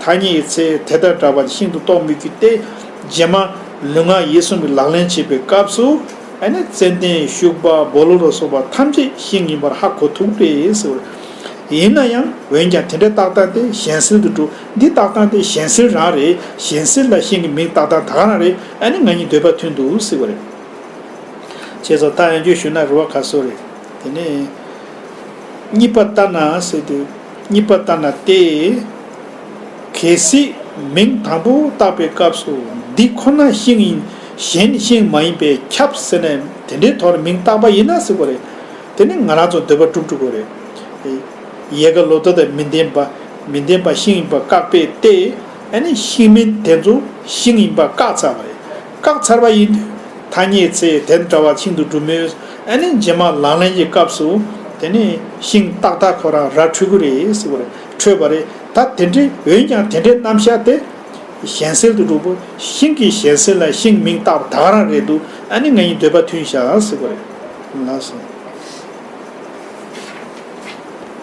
ཐ་སྙད་ཚེ་དེ་དང་འདྲ་བ་ཤིང་དུ་རྟོགས་མི་རྒྱུ་སྟེ། རྗེས་མ་ལུས་ངག་ཡིད་གསུམ་གྱི་ལག་ལེན་བྱེད་པའི་སྐབས་སུ། ཨ་ནི་ཙན་དན་ཤུག་པ་སྦོ་ལོ་ལ་སོགས་པ་ཐམས་ཅད་ཤིང་ཡིན་པར་ཧ་གོ་ཐུབ་པས་ཟེར། ཡིན་ན་ཡང་འོན་ཀྱང་དེ་འདྲའི་རྟགས་སྟངས་དེ་གཞན་སེལ་དུ་འགྲོ། འདི་རྟགས་སྟངས་དེ་གཞན་སེལ་རང་རེད། གཞན་སེལ་ལ་ཤིང་གི་མིང་བཏགས་སྟངས་ད་ག་རང་རེད། ཨ་ནི་ང་གཉིས་འདོད་པ་མཐུན་འདུག་ཟེར་བ་རེད། བྱས་ཙང་ད་ཡང་བསྐྱར་ཞུས་ན་རེ་བ་ག་སོ་རེད། དེ་ནས་གཉིས་པ་ལྟར་ན་ཟེར་དུས་གཉིས་པ་ལྟར་ན་སྟེ། གལ་སྲིད་མིང་དང་པོ་བཏགས་པའི་སྐབས་སུ་འདི་ཁོ་ན་ཤིང་ཡིན་གཞན་ཤིང་མ་ཡིན་པས་ཁྱབ་ཟེར་ནས་དེ་འདྲའི་ཐོག་ནས་མིང་བཏགས་པ་ཡིན་ན་ཟེར་བ་རེད། དེ་ནི་ང་རང་ཚོ་འདོད་པ་འགྲུབ་འགྲོ་གི་རེད། ཡལ་ག་ལོ་ཏོག་དང་མི་ལྡན་པ་མི་ལྡན་པ་ཤིང་ཡིན་པ་བཀག་པས་ཏེ། ཨ་ནི་ཤིང་མིན་དེ་ཚོ་ཤིང་ཡིན་པ་བཀག་ཚར་བ་རེད། བཀག་ཚར་བ་ཡིན་དུས་ཐ་སྙད་ཚེ་དེ་འདྲ་བ་ཤིང་དུ་གྲུབ་མོད། ཨ་ནི་རྗེས་མ་ལག་ལེན་གྱི་སྐབས་སུ་དེ་ནི་ཤིང་ཏག་ཏག་ཁོ་རང་ར་འཕྲོད་ཀྱི་རེད་ཟེར་བ་རེད། འཕྲོད་པ་རེད། ད་དེ་འདྲའི་འོན་ཀྱང་དེ་འདྲའི་རྣམ་གཞག་དེ་གཞན་སེལ་དུ་འགྲོ་བོ་ཤིང་གི་གཞན་སེལ་ལ་ཤིང་མིང་བཏགས་པ་ད་ག་རང་རེད་འདུག། ཨ་ནི་ང་གཉིས་འདོད་པ་མཐུན་བཞག་ཟེར་བ་རེད། ལགས་སོ།